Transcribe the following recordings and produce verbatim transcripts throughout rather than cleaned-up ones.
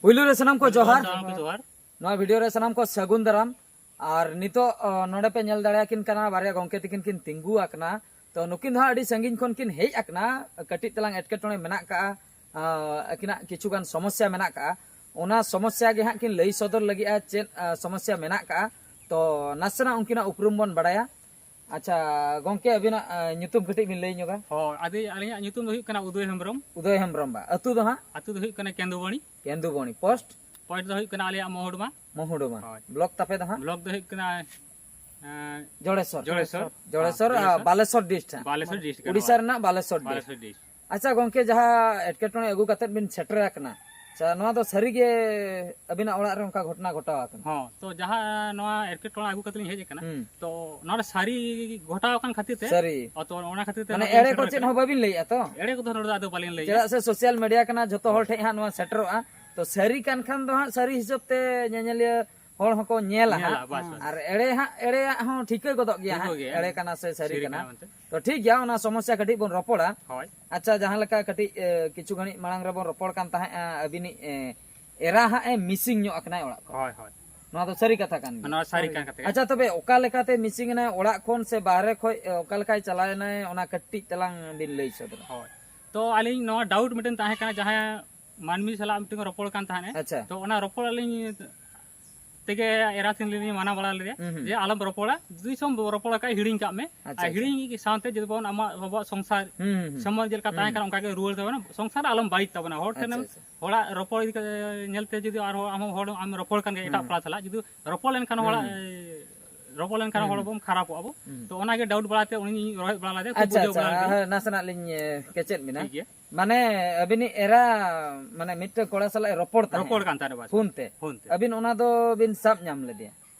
ᱯᱩᱭᱞᱩ ᱨᱮ ᱥᱟᱱᱟᱢ ᱠᱚ ᱡᱚᱦᱟᱨ᱾ ᱥᱟᱱᱟᱢ ᱠᱚ ᱡᱚᱦᱟᱨ᱾ ᱱᱚᱣᱟ ᱵᱷᱤᱰᱤᱭᱳ ᱨᱮ ᱥᱟᱱᱟᱢ ᱠᱚ ᱥᱟᱹᱜᱩᱱ ᱫᱟᱨᱟᱢ᱾ ᱟᱨ ᱱᱤᱛᱚᱜ, ᱚ, ᱱᱚᱰᱮ ᱯᱮ ᱧᱮᱞ ᱫᱟᱲᱮᱭᱟᱠᱤᱱ ᱠᱟᱱᱟ, ᱵᱟᱨᱭᱟ ᱜᱚᱝᱠᱮ ᱛᱤᱠᱤᱱ ᱠᱤᱱ ᱛᱤᱸᱜᱩ ᱟᱠᱟᱱᱟ᱾ ᱛᱚ ᱱᱩᱠᱤᱱ ᱫᱚ ᱦᱟᱸᱜ ᱟᱹᱰᱤ ᱥᱟᱺᱜᱤᱧ ᱠᱷᱚᱱ ᱠᱤᱱ ᱦᱮᱡ ᱟᱠᱟᱱᱟ, ᱠᱟᱹᱴᱤᱡ ᱛᱟᱞᱟᱝ ᱮᱴᱠᱮᱴᱚᱬᱮ ᱢᱮᱱᱟᱜ ᱠᱟᱜᱼᱟ, ᱟ, ᱟᱹᱠᱤᱱᱟᱜ ᱠᱤᱪᱷᱩ ᱜᱟᱱ ᱥᱚᱢᱚᱥᱥᱟ ᱢᱮᱱᱟᱜ ᱠᱟᱜᱼᱟ᱾ ᱚᱱᱟ ᱥᱚᱢᱚᱥᱥᱟ ᱜᱮ ᱦᱟᱸᱜ ᱠᱤᱱ ᱞᱟᱹᱭ ᱥᱚᱫᱚᱨ ᱞᱟᱹᱜᱤᱫᱼᱟ, ᱪᱮᱫ, ᱟ, ᱥᱚᱢᱚᱥᱥᱟ ᱢᱮᱱᱟᱜ ᱠᱟᱜᱼᱟ᱾ ᱛᱚ ᱱᱟᱥᱮᱱᱟᱜ ᱩᱱᱠᱤᱱᱟᱜ ᱩᱯᱨᱩᱢ ᱵᱚᱱ ᱵᱟᱲᱟᱭᱟ᱾ ᱟᱪᱪᱷᱟ ᱜᱚᱝᱠᱮ, ᱟᱹᱵᱤᱱᱟᱜ, ᱟ, ᱧᱩᱛᱩᱢ ᱠᱟᱹᱴᱤᱡ ᱵᱤᱱ ᱞᱟᱹᱭ ᱧᱚᱜᱟ? ᱦᱳᱭ, ᱟᱫᱚ ᱟᱹᱞᱤᱧᱟᱜ ᱧᱩᱛᱩᱢ ᱫᱚ ᱦᱩᱭᱩᱜ ᱠᱟᱱᱟ ᱩᱫᱚᱭ ᱦᱮᱢᱵᱨᱚᱢ᱾ ᱩᱫᱚᱭ ᱦᱮᱢᱵᱨᱚᱢ ᱵᱟ, ᱟᱹᱛᱩ ᱫᱚ ᱦᱟᱸᱜ? ᱟᱹᱛᱩ ᱫᱚ ᱦᱩᱭᱩᱜ ᱠᱟᱱᱟ ᱠᱮᱸᱫᱩᱵᱚᱱᱤ᱾ ᱠᱮᱸᱫᱩᱵᱚᱱᱤ, ᱯᱳᱥᱴ? ᱯᱳᱥᱴ ᱫᱚ ᱦᱩᱭᱩᱜ ᱠᱟᱱᱟ ᱟᱞᱮᱭᱟᱜ ᱢᱚᱦᱩᱰᱢᱟ᱾ ᱢᱚᱦᱩᱰᱢᱟ᱾ ᱦᱳᱭ᱾ ᱵᱞᱚᱠ ᱛᱟᱯᱮ ᱫᱚ ᱦᱟᱸᱜ? ᱵᱞᱚᱠ ᱫᱚ ᱦᱩᱭᱩᱜ ᱠᱟᱱᱟ, ᱮᱸ, ᱡᱚᱲᱮᱥᱚᱨ᱾ ᱡᱚᱲᱮᱥᱚᱨ᱾ ᱡᱚᱲᱮᱥᱚᱨ, ᱦᱮᱸ, ᱟᱨ ᱡᱚᱲᱮᱥᱚᱨ᱾ ᱵᱟᱞᱮᱥᱚᱨ ᱰᱤᱥᱴ ᱦᱟᱸᱜ᱾ ᱵᱟᱞᱮᱥᱚᱨ ᱰᱤᱥᱴ ᱠᱟᱱᱟ᱾ ᱩᱲᱤᱥᱥᱟ ᱨᱮᱱᱟᱜ ᱵᱟᱞᱮᱥᱚᱨ ᱰᱤᱥᱴ᱾ ᱵᱟᱞᱮᱥᱚᱨ ᱰᱤᱥᱴ᱾ ᱟᱪᱪᱷᱟ ᱜᱚᱝᱠᱮ, ᱡᱟᱦᱟᱸ ᱮᱴᱠᱮᱴᱚᱬᱮ ᱟᱹᱜᱩ ᱠᱟᱛᱮᱫ ᱵᱤᱱ ᱥᱮᱴᱮᱨ ᱟᱠᱟᱱᱟ, ᱟᱪᱪᱷᱟ, ᱱᱚᱣᱟ ᱫᱚ ᱥᱟᱹᱨᱤ ᱜᱮ ᱟᱹᱵᱤᱱᱟᱜ ᱚᱲᱟᱜ ᱨᱮ ᱚᱱᱠᱟ ᱜᱷᱚᱴᱚᱱᱟ ᱜᱷᱚᱴᱟᱣ ᱟᱠᱟᱱᱟ? ᱦᱚᱸ, ᱛᱚ ᱡᱟᱦᱟᱸ ᱱᱚᱣᱟ ᱮᱴᱠᱮᱴᱚᱬᱮ ᱟᱹᱜᱩ ᱠᱟᱛᱮ ᱞᱤᱧ ᱦᱮᱡ ᱟᱠᱟᱱᱟ᱾ ᱦᱩᱸ᱾ ᱛᱚ ᱱᱚᱣᱟ ᱫᱚ ᱥᱟᱹᱨᱤ ᱜᱷᱚᱴᱟᱣ ᱟᱠᱟᱱ ᱠᱷᱟᱹᱛᱤᱨ ᱛᱮ, ᱥᱟᱹᱨᱤ᱾ ᱚ, ᱛᱚ ᱚᱱᱟ ᱠᱷᱟᱹᱛᱤᱨ ᱛᱮ ᱢᱟᱱᱮ ᱱᱚᱰᱮ ᱮᱲᱮ ᱠᱚ ᱥᱮᱴᱮᱨ ᱪᱮᱫ ᱟᱠᱟᱱᱟ᱾ ᱦᱚᱸ ᱵᱟᱹᱵᱤᱱ ᱞᱟᱹᱭᱮᱜᱼᱟ ᱛᱚ? ᱮᱲᱮ ᱠᱚᱫᱚ ᱱᱚᱰᱮ ᱫᱚ ᱟᱫᱚ ᱵᱟᱹᱞᱤᱧ ᱞᱟᱹᱭᱮᱜᱼᱟ᱾ ᱪᱮᱫᱟᱜ ᱥᱮ ᱥᱳᱥᱟᱞ ᱢᱤᱰᱤᱭᱟ ᱠᱟᱱᱟ, ᱡᱷᱚᱛᱚ ᱦᱚᱲ ᱦᱳᱭ᱾ ᱴᱷᱮᱡ ᱦᱟᱸᱜ ᱱᱚᱣᱟ ᱥᱮᱴᱮᱨᱚᱜᱼᱟ᱾ ᱛᱚ ᱥᱟᱹᱨᱤ ᱠᱟᱱ ᱠᱷᱟᱱ ᱫᱚ ᱦᱟᱸᱜ ᱥᱟᱹᱨᱤ ᱦᱤᱥᱟᱹᱵ ᱛᱮ ᱧᱮᱧᱮᱞᱤᱭᱟᱹ ᱦᱚᱲ ᱦᱚᱸᱠᱚ ᱧᱮᱞᱟ ᱧᱮᱞᱟ, ᱦᱟᱸᱜ᱾ ᱵᱟᱥ, ᱵᱟᱥ᱾ ᱟᱨ ᱮᱲᱮ ᱦᱟᱸᱜ, ᱮᱲᱮᱭᱟᱜ ᱦᱚᱸ ᱴᱷᱤᱠᱟᱹ ᱜᱚᱫᱚᱜ ᱜᱮᱭᱟ ᱴᱷᱤᱠᱟᱹ ᱦᱟᱸᱜ, ᱜᱮᱭᱟ᱾ ᱮᱲᱮ ᱠᱟᱱᱟ ᱥᱮ ᱥᱟᱹᱨᱤ ᱥᱟᱹᱨᱤ ᱠᱟᱱᱟ᱾ ᱠᱟᱱᱟ ᱢᱮᱱᱛᱮ᱾ ᱛᱚ ᱴᱷᱤᱠ ᱜᱮᱭᱟ, ᱚᱱᱟ ᱥᱚᱢᱚᱥᱥᱟ ᱠᱟᱹᱴᱤᱡ ᱵᱚᱱ ᱨᱚᱯᱚᱲᱟ᱾ ᱦᱳᱭ᱾ ᱟᱪᱪᱷᱟ, ᱡᱟᱦᱟᱸ ᱞᱮᱠᱟ ᱠᱟᱹᱴᱤᱡ, ᱮ, ᱠᱤᱪᱷᱩ ᱜᱷᱟᱹᱲᱤᱡ ᱢᱟᱲᱟᱝ ᱨᱮᱵᱚᱱ ᱨᱚᱯᱚᱲ ᱠᱟᱱ ᱛᱟᱦᱮᱸᱜᱼᱟ, ᱟᱹᱵᱤᱱᱤᱡ, ᱮ, ᱮᱨᱟ ᱦᱟᱸᱜ ᱮ ᱢᱤᱥᱤᱝ ᱧᱚᱜ ᱟᱠᱟᱱᱟᱭ ᱚᱲᱟᱜ ᱠᱷᱚᱱ᱾ ᱦᱳᱭ, ᱦᱳᱭ᱾ ᱱᱚᱣᱟ ᱫᱚ ᱥᱟᱹᱨᱤ ᱠᱟᱛᱷᱟ ᱠᱟᱱ ᱜᱮᱭᱟ? ᱱᱚᱣᱟ ᱥᱟᱹᱨᱤ ᱠᱟᱱ ᱠᱟᱛᱷᱟ ᱜᱮ᱾ ᱟᱪᱪᱷᱟ, ᱛᱚᱵᱮ ᱚᱠᱟ ᱞᱮᱠᱟᱛᱮ ᱢᱤᱥᱤᱝ ᱮᱱᱟᱭ, ᱚᱲᱟᱜ ᱠᱷᱚᱱ ᱥᱮ ᱵᱟᱦᱨᱮ ᱠᱷᱚᱡ, ᱮ, ᱚᱠᱟ ᱞᱮᱠᱟᱭ ᱪᱟᱞᱟᱣ ᱮᱱᱟᱭ, ᱚᱱᱟ ᱠᱟᱹᱴᱤᱡ ᱛᱟᱞᱟᱝ ᱵᱤᱱ ᱞᱟᱹᱭ ᱥᱚᱫᱚᱨᱟ? ᱦᱳᱭ᱾ ᱛᱚ ᱟᱹᱞᱤᱧ ᱱᱚᱣᱟ ᱰᱟᱣᱩᱴ ᱢᱤᱫᱴᱮᱱ ᱛᱟᱦᱮᱸ ᱠᱟᱱᱟ, ᱡᱟᱦᱟᱸᱭ ᱢᱟᱹᱱᱢᱤ ᱥᱟᱞᱟᱜ ᱢᱤᱫᱴᱮᱱ ᱨᱚᱯᱚᱲ ᱠᱟᱱ ᱛᱟᱦᱮᱸᱱᱟ᱾ ᱟᱪᱪᱷᱟ᱾ ᱛᱚ ᱚᱱᱟ ᱨᱚᱯᱚᱲ ᱟᱹᱞᱤᱧ ᱛᱮᱜᱮ ᱮᱨᱟ ᱛᱤᱧ ᱞᱤᱧ ᱢᱟᱱᱟ ᱵᱟᱲᱟ ᱞᱮᱫᱮᱭᱟ ᱦᱩᱸ, ᱦᱩᱸ᱾ ᱡᱮ ᱟᱞᱚᱢ ᱨᱚᱯᱚᱲᱟ, ᱡᱩᱫᱤ ᱥᱚᱢ ᱨᱚᱯᱚᱲ ᱟᱠᱟᱫ ᱦᱤᱲᱤᱧ ᱠᱟᱜ ᱢᱮ᱾ ᱟᱪᱪᱷᱟ, ᱟᱨ ᱟᱪᱪᱷᱟ᱾ ᱦᱤᱲᱤᱧ ᱥᱟᱶᱛᱮ ᱡᱩᱫᱤ ᱵᱚᱱ ᱟᱢᱟᱜ ᱟᱵᱚᱣᱟᱜ ᱥᱚᱝᱥᱟᱨ, ᱦᱩᱸ, ᱦᱩᱸ, ᱦᱩᱸ᱾ ᱥᱚᱢᱚᱭ ᱡᱮ ᱞᱮᱠᱟ ᱦᱩᱸ, ᱛᱟᱦᱮᱸ ᱦᱩᱸ᱾ ᱠᱟᱱᱟ ᱚᱱᱠᱟ ᱜᱮ ᱨᱩᱣᱟᱹᱲ ᱛᱟᱵᱚᱱᱟ, ᱥᱚᱝᱥᱟᱨ ᱟᱞᱚᱢ ᱵᱟᱹᱲᱤᱡ ᱛᱟᱵᱚᱱᱟ᱾ ᱦᱚᱲ ᱟᱪᱪᱷᱟ, ᱴᱷᱮᱱᱮᱢ, ᱟᱪᱪᱷᱟ᱾ ᱦᱚᱲᱟᱜ ᱨᱚᱯᱚᱲ ᱤᱫᱤ ᱠᱟᱛᱮ ᱧᱮᱞᱛᱮ ᱡᱩᱫᱤ ᱟᱨᱦᱚᱸ ᱟᱢ ᱦᱚᱸ ᱦᱚᱲ ᱟᱢ ᱨᱚᱯᱚᱲ ᱠᱟᱱ ᱜᱮᱭᱟ ᱮᱴᱟᱜ ᱦᱩᱸ, ᱠᱚᱲᱟ ᱦᱩᱸ᱾ ᱥᱟᱞᱟᱜ, ᱡᱩᱫᱤ ᱨᱚᱯᱚᱲ ᱞᱮᱱᱠᱷᱟᱱ ᱦᱩᱸ, ᱦᱚᱲᱟᱜ, ᱦᱩᱸ᱾ ᱨᱚᱯᱚᱲ ᱞᱮᱱᱠᱷᱟᱱ ᱦᱩᱸ, ᱦᱚᱲ ᱦᱩᱸ᱾ ᱵᱚᱱ ᱠᱷᱟᱨᱟᱯᱚᱜᱼᱟ ᱵᱚ᱾ ᱦᱩᱸ᱾ ᱛᱚ ᱚᱱᱟᱜᱮ ᱰᱟᱣᱩᱴ ᱵᱟᱲᱟᱛᱮ ᱩᱱᱤ ᱨᱚᱦᱮᱫ ᱵᱟᱲᱟ ᱞᱮᱫᱮᱭᱟ, ᱠᱷᱩᱵ ᱟᱪᱪᱷᱟ, ᱵᱩᱡᱷᱟᱹᱣ ᱟᱪᱪᱷᱟ, ᱵᱟᱲᱟ ᱞᱮᱫᱮᱭᱟ᱾ ᱦᱮᱸ, ᱱᱟᱥᱮᱱᱟᱜ ᱞᱤᱧ, ᱮ, ᱠᱮᱪᱮᱫ ᱵᱤᱱᱟ᱾ ᱴᱷᱤᱠ ᱜᱮᱭᱟ᱾ ᱢᱟᱱᱮ ᱟᱹᱵᱤᱱᱤᱡ ᱮᱨᱟ, ᱢᱟᱱᱮ ᱢᱤᱫᱴᱮᱱ ᱠᱚᱲᱟ ᱥᱟᱞᱟᱜ ᱮ ᱨᱚᱯᱚᱲ ᱛᱟᱦᱮᱸᱫ, ᱨᱚᱯᱚᱲ ᱠᱟᱱ ᱛᱟᱦᱮᱸᱫ, ᱵᱟᱥ, ᱯᱷᱳᱱ ᱵᱟᱥ, ᱛᱮ᱾ ᱯᱷᱳᱱ ᱛᱮ᱾ ᱟᱹᱵᱤᱱ ᱚᱱᱟ ᱫᱚ ᱵᱤᱱ ᱥᱟᱵ ᱧᱟᱢ ᱞᱮᱫᱮᱭᱟ?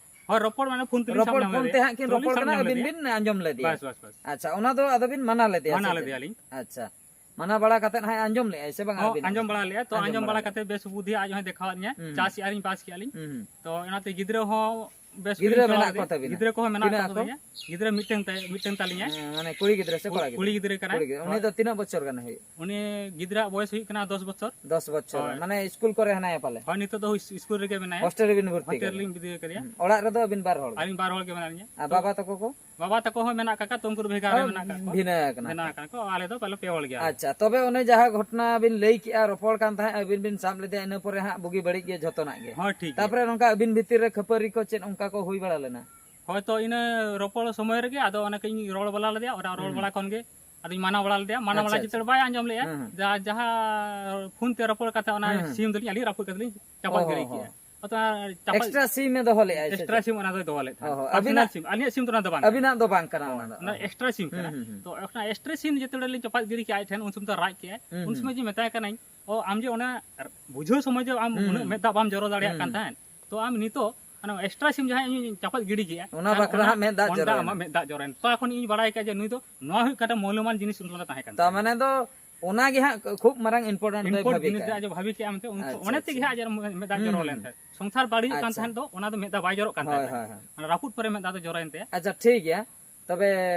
ᱦᱳᱭ, ᱨᱚᱯᱚᱲ ᱢᱟᱱᱮ ᱯᱷᱳᱱ ᱛᱮᱞᱤᱧ ᱥᱟᱵ ᱨᱚᱯᱚᱲ ᱧᱟᱢ ᱠᱟᱱᱟ, ᱞᱮᱫᱮᱭᱟ᱾ ᱟᱹᱵᱤᱱ ᱵᱤᱱ ᱟᱸᱡᱚᱢ ᱞᱮᱫᱮᱭᱟ ᱵᱟᱥ, ᱥᱮ? ᱵᱟᱥ, ᱵᱟᱥ᱾ ᱟᱪᱪᱷᱟ, ᱚᱱᱟ ᱫᱚ ᱟᱫᱚ ᱵᱤᱱ ᱢᱟᱱᱟ ᱞᱮᱫᱮᱭᱟ ᱢᱟᱱᱟ ᱥᱮ ᱪᱮᱫ? ᱞᱮᱫᱮᱭᱟᱞᱤᱧ᱾ ᱟᱪᱪᱷᱟ, ᱢᱟᱱᱟ ᱵᱟᱲᱟ ᱠᱟᱛᱮᱫ ᱦᱟᱸᱜ ᱟᱸᱡᱚᱢ ᱞᱮᱫᱼᱟᱭ ᱥᱮ ᱵᱟᱝ ᱦᱚᱸ, ᱟᱹᱵᱤᱱ? ᱟᱸᱡᱚᱢ ᱵᱟᱲᱟ ᱞᱮᱫᱼᱟ᱾ ᱛᱚ ᱟᱸᱡᱚᱢ ᱟᱸᱡᱚᱢ ᱵᱟᱲᱟ ᱵᱟᱲᱟ ᱞᱮᱫᱼᱟ᱾ ᱠᱟᱛᱮᱫ ᱵᱮᱥ ᱵᱩᱫᱷᱤ ᱟᱡ ᱦᱚᱸᱭ ᱫᱮᱠᱷᱟᱣᱟᱫ ᱞᱤᱧᱟ᱾ ᱦᱩᱸ, ᱦᱩᱸ᱾ ᱪᱟᱥ ᱮᱫᱼᱟ ᱞᱤᱧ, ᱯᱟᱥ ᱠᱮᱫᱼᱟ ᱞᱤᱧ᱾ ᱦᱩᱸ, ᱦᱩᱸ᱾ ᱛᱚ ᱚᱱᱟᱛᱮ ᱜᱤᱫᱽᱨᱟᱹ ᱦᱚᱸ ᱵᱮᱥ ᱜᱤᱫᱽᱨᱟᱹ ᱠᱚᱞᱤᱧ ᱪᱟᱞᱟᱣ ᱢᱮᱱᱟᱜ ᱞᱮᱫᱮᱭᱟ᱾ ᱠᱚ ᱛᱟᱹᱵᱤᱱᱟ? ᱜᱤᱫᱽᱨᱟᱹ ᱠᱚᱦᱚᱸ ᱢᱮᱱᱟᱜ ᱛᱤᱱᱟᱹᱜ ᱠᱚ ᱟᱠᱚ? ᱛᱟᱹᱞᱤᱧᱟ᱾ ᱜᱤᱫᱽᱨᱟᱹ ᱢᱤᱫᱴᱟᱝ ᱛᱟᱭ, ᱢᱤᱫᱴᱟᱝ ᱛᱟᱹᱞᱤᱧᱟ᱾ ᱦᱮᱸ, ᱢᱟᱱᱮ ᱠᱩᱲᱤ ᱜᱤᱫᱽᱨᱟᱹ ᱥᱮ ᱠᱚᱲᱟ ᱜᱤᱫᱽᱨᱟᱹ? ᱠᱩᱲᱤ ᱜᱤᱫᱽᱨᱟᱹ ᱠᱟᱱᱟᱭ᱾ ᱠᱩᱲᱤ ᱜᱤᱫᱽᱨᱟᱹ᱾ ᱩᱱᱤ ᱫᱚ ᱛᱤᱱᱟᱹᱜ ᱵᱚᱪᱷᱚᱨ ᱜᱟᱱ ᱦᱩᱭᱩᱜ? ᱩᱱᱤ ᱜᱤᱫᱽᱨᱟᱹᱣᱟᱜ ᱵᱚᱭᱮᱥ ᱦᱩᱭᱩᱜ ᱠᱟᱱᱟ ᱫᱚᱥ ᱵᱚᱪᱷᱚᱨ᱾ ᱫᱚᱥ ᱵᱚᱪᱷᱚᱨ᱾ ᱦᱳᱭ᱾ ᱢᱟᱱᱮ ᱤᱥᱠᱩᱞ ᱠᱚᱨᱮ ᱦᱮᱱᱟᱭᱟ ᱯᱟᱞᱮ? ᱦᱳᱭ, ᱱᱤᱛᱚᱜ ᱫᱚ ᱤᱥ-, ᱤᱥᱠᱩᱞ ᱨᱮᱜᱮ ᱢᱮᱱᱟᱭᱟ᱾ ᱦᱳᱥᱴᱮᱞ ᱨᱮᱵᱤᱱ ᱵᱷᱚᱨᱛᱤ ᱦᱳᱥᱴᱮᱞ ᱠᱟᱫᱮᱭᱟ? ᱨᱮᱞᱤᱧ ᱵᱤᱫᱟᱹᱭ ᱠᱟᱫᱮᱭᱟ᱾ ᱦᱩᱸ᱾ ᱚᱲᱟᱜ ᱨᱮᱫᱚ ᱟᱹᱵᱤᱱ ᱵᱟᱨ ᱦᱚᱲ ᱜᱮ? ᱟᱹᱞᱤᱧ ᱵᱟᱨ ᱦᱚᱲ ᱜᱮ ᱢᱮᱱᱟᱜ ᱞᱤᱧᱟ᱾ ᱟᱨ ᱛᱚ ᱵᱟᱵᱟ ᱛᱟᱠᱚ ᱠᱚ? ᱵᱟᱵᱟ ᱛᱟᱠᱚ ᱦᱚᱸ ᱢᱮᱱᱟᱜ ᱠᱟᱜ ᱠᱚᱣᱟ, ᱛᱚ ᱩᱱᱠᱩ ᱫᱚ ᱵᱷᱮᱜᱟᱨ ᱨᱮ ᱚ, ᱢᱮᱱᱟᱜ ᱠᱟᱜ ᱠᱚᱣᱟ᱾ ᱵᱷᱤᱱᱟᱹ ᱟᱠᱟᱱᱟ᱾ ᱵᱷᱤᱱᱟᱹ ᱟᱠᱟᱱᱟ ᱠᱚ, ᱟᱞᱮ ᱫᱚ ᱯᱟᱞᱮ ᱯᱮ ᱦᱚᱲ ᱜᱮᱭᱟ ᱞᱮ᱾ ᱟᱪᱪᱷᱟ, ᱛᱚᱵᱮ ᱚᱱᱮ ᱡᱟᱦᱟᱸ ᱜᱷᱚᱴᱚᱱᱟ ᱵᱤᱱ ᱞᱟᱹᱭ ᱠᱮᱜᱼᱟ, ᱨᱚᱯᱚᱲ ᱠᱟᱱ ᱛᱟᱦᱮᱸᱫ, ᱟᱹᱵᱤᱱ ᱵᱤᱱ ᱥᱟᱵ ᱞᱮᱫᱮᱭᱟ, ᱤᱱᱟᱹ ᱯᱚᱨᱮ ᱦᱟᱸᱜ ᱵᱩᱜᱤ ᱵᱟᱹᱲᱤᱡ ᱜᱮ ᱡᱷᱚᱛᱚᱱᱟᱜ ᱜᱮ᱾ ᱦᱳᱭ, ᱴᱷᱤᱠ ᱜᱮᱭᱟ᱾ ᱛᱟᱯᱚᱨᱮ ᱱᱚᱝᱠᱟ ᱟᱹᱵᱤᱱ ᱵᱷᱤᱛᱤᱨ ᱨᱮ ᱠᱷᱟᱹᱯᱟᱹᱨᱤ ᱠᱚ ᱪᱮᱫ ᱚᱱᱠᱟ ᱠᱚ ᱦᱩᱭ ᱵᱟᱲᱟ ᱞᱮᱱᱟ? ᱦᱳᱭᱛᱳ ᱤᱱᱟᱹ ᱨᱚᱯᱚᱲ ᱥᱚᱢᱚᱭ ᱨᱮᱜᱮ ᱟᱫᱚ ᱚᱱᱮ ᱠᱟᱹᱡ ᱤᱧ ᱨᱚᱲ ᱵᱟᱲᱟ ᱞᱮᱫᱮᱭᱟ, ᱚᱱᱟ ᱨᱚᱲ ᱦᱩᱸ᱾ ᱵᱟᱲᱟ ᱠᱷᱚᱱ ᱜᱮ ᱟᱫᱚᱧ ᱢᱟᱱᱟ ᱵᱟᱲᱟ ᱞᱮᱫᱮᱭᱟ, ᱢᱟᱱᱟ ᱟᱪᱪᱷᱟ, ᱵᱟᱲᱟ ᱟᱪᱪᱷᱟ᱾ ᱪᱤᱛᱟᱹᱨ ᱵᱟᱭ ᱟᱸᱡᱚᱢ ᱞᱮᱜᱼᱟ᱾ ᱦᱩᱸ, ᱦᱩᱸ᱾ ᱡᱟ-, ᱡᱟᱦᱟᱸ ᱯᱷᱳᱱ ᱛᱮ ᱨᱚᱯᱚᱲ ᱠᱟᱛᱮ ᱚᱱᱟ ᱦᱩᱸ, ᱦᱩᱸ᱾ ᱥᱤᱢ ᱫᱚᱞᱤᱧ ᱟᱹᱞᱤᱧ ᱨᱟᱹᱯᱩᱫ ᱠᱟᱛᱮ ᱞᱤᱧ ᱪᱟᱯᱟᱫ ᱚ, ᱜᱤᱰᱤ ᱦᱚᱸ, ᱠᱮᱜᱼᱟ᱾ ᱦᱚᱸ᱾ ᱟᱫᱚ ᱚᱱᱟ ᱪᱟᱯᱟᱫ ᱮᱠᱥᱴᱨᱟ ᱥᱤᱢ ᱮ ᱫᱚᱦᱚ ᱞᱮᱜᱼᱟᱭ ᱥᱮ ᱮᱠᱥᱴᱨᱟ ᱪᱮᱫ? ᱥᱤᱢ ᱚᱱᱟ ᱫᱚᱭ ᱫᱚᱦᱚ ᱞᱮᱫ ᱛᱟᱦᱮᱸᱫ᱾ ᱚ, ᱦᱚᱸ, ᱯᱟᱨᱥᱚᱱᱟᱞ ᱟᱹᱵᱤᱱᱟᱜ, ᱥᱤᱢ, ᱟᱹᱞᱤᱧᱟᱜ ᱥᱤᱢ ᱫᱚ ᱚᱱᱟ ᱫᱚ ᱵᱟᱝ ᱠᱟᱱᱟ᱾ ᱟᱹᱵᱤᱱᱟᱜ ᱫᱚ ᱵᱟᱝ ᱠᱟᱱᱟ ᱦᱳᱭ, ᱚᱱᱟ ᱫᱚ᱾ ᱚᱱᱟ ᱮᱠᱥᱴᱨᱟ ᱥᱤᱢ ᱦᱩᱸ, ᱠᱟᱱᱟ᱾ ᱦᱩᱸ, ᱦᱩᱸ᱾ ᱛᱚ, ᱚᱱᱟ ᱮᱠᱥᱴᱨᱟ ᱥᱤᱢ ᱡᱮᱛᱮ ᱵᱮᱲᱟ ᱞᱤᱧ ᱪᱟᱯᱟᱫ ᱜᱤᱰᱤ ᱠᱮᱜᱼᱟ ᱟᱡ ᱴᱷᱮᱱ, ᱩᱱ ᱥᱚᱢᱚᱭ ᱫᱚ ᱨᱟᱜ ᱠᱮᱜᱼᱟᱭ᱾ ᱦᱩᱸ, ᱩᱱ ᱦᱩᱸ᱾ ᱥᱚᱢᱚᱭ ᱡᱮ ᱢᱮᱛᱟᱭ ᱠᱟᱱᱟᱹᱧ, "ᱚ, ᱟᱢ ᱡᱮ ᱚᱱᱟ ᱵᱩᱡᱷᱟᱹᱣ ᱥᱚᱢᱚᱭ ᱡᱮ ᱟᱢ ᱦᱩᱸ, ᱩᱱᱟᱹᱜ ᱦᱩᱸ᱾ ᱢᱮᱫ ᱫᱟᱜ ᱵᱟᱢ ᱡᱚᱨᱚ ᱫᱟᱲᱮᱭᱟᱜ ᱦᱩᱸ, ᱠᱟᱱ ᱦᱩᱸ᱾ ᱛᱟᱦᱮᱸᱫ, ᱛᱚ ᱟᱢ ᱱᱤᱛᱚᱜ ᱚᱱᱟ ᱮᱠᱥᱴᱨᱟ ᱥᱤᱢ ᱡᱟᱦᱟᱸ ᱤᱧ ᱪᱟᱯᱟᱫ ᱜᱤᱰᱤ ᱠᱮᱜᱼᱟ, ᱚᱱᱟ ᱠᱷᱟᱱ ᱵᱟᱠᱷᱨᱟ ᱚᱱᱟ ᱦᱟᱸᱜ ᱢᱮᱫ ᱫᱟᱜ ᱚᱱᱟ ᱡᱚᱨᱚᱭᱮᱱᱟ᱾ ᱟᱢᱟᱜ ᱢᱮᱫ ᱫᱟᱜ ᱡᱚᱨᱚᱭᱮᱱ᱾ ᱛᱚ, ᱮᱠᱷᱚᱱ ᱤᱧ ᱵᱟᱲᱟᱭ ᱠᱮᱜᱼᱟ ᱡᱮ ᱱᱩᱭ ᱫᱚ ᱱᱚᱣᱟ ᱦᱩᱭᱩᱜ ᱠᱟᱱᱟ ᱢᱚᱞᱚᱢᱟᱱ ᱡᱤᱱᱤᱥ ᱩᱱ ᱥᱚᱢᱚᱭ ᱛᱟᱦᱮᱸ ᱠᱟᱱ ᱛᱟᱭᱟ᱾ ᱛᱟ ᱢᱟᱱᱮ ᱫᱚ ᱚᱱᱟ ᱜᱮ ᱦᱟᱸᱜ ᱠᱷᱩᱵ ᱢᱟᱨᱟᱝ important ᱫᱚᱭ important ᱵᱷᱟᱵᱤ ᱡᱤᱱᱤᱥ ᱠᱟᱜᱼᱟ᱾ ᱟᱡ ᱮ ᱵᱷᱟᱵᱤ ᱠᱮᱜᱼᱟ ᱢᱮᱱᱛᱮ, ᱩᱱ ᱟᱪᱪᱷᱟ, ᱚᱱᱮ ᱛᱮᱜᱮ ᱟᱪᱪᱷᱟ᱾ ᱦᱟᱸᱜ ᱟᱡᱟᱜ ᱢᱮᱫ ᱫᱟᱜ ᱦᱩᱸ, ᱡᱚᱨᱚ ᱦᱩᱸ, ᱞᱮᱱ ᱦᱩᱸ᱾ ᱛᱟᱭᱟ᱾ ᱥᱚᱝᱥᱟᱨ ᱵᱟᱹᱲᱤᱡᱚᱜ ᱠᱟᱱ ᱟᱪᱪᱷᱟ᱾ ᱛᱟᱦᱮᱸᱫ ᱫᱚ, ᱚᱱᱟ ᱫᱚ ᱢᱮᱫ ᱫᱟᱜ ᱵᱟᱭ ᱡᱚᱨᱚᱜ ᱠᱟᱱ ᱦᱳᱭ, ᱛᱟᱦᱮᱸᱫ᱾ ᱦᱳᱭ, ᱦᱳᱭ᱾ ᱚᱱᱟ ᱨᱟᱹᱯᱩᱫ ᱯᱚᱨᱮ ᱢᱮᱫ ᱫᱟᱜ ᱫᱚ ᱡᱚᱨᱚᱭᱮᱱ ᱛᱟᱭᱟ᱾ ᱟᱪᱪᱷᱟ, ᱴᱷᱤᱠ ᱜᱮᱭᱟ᱾ ᱛᱚᱵᱮ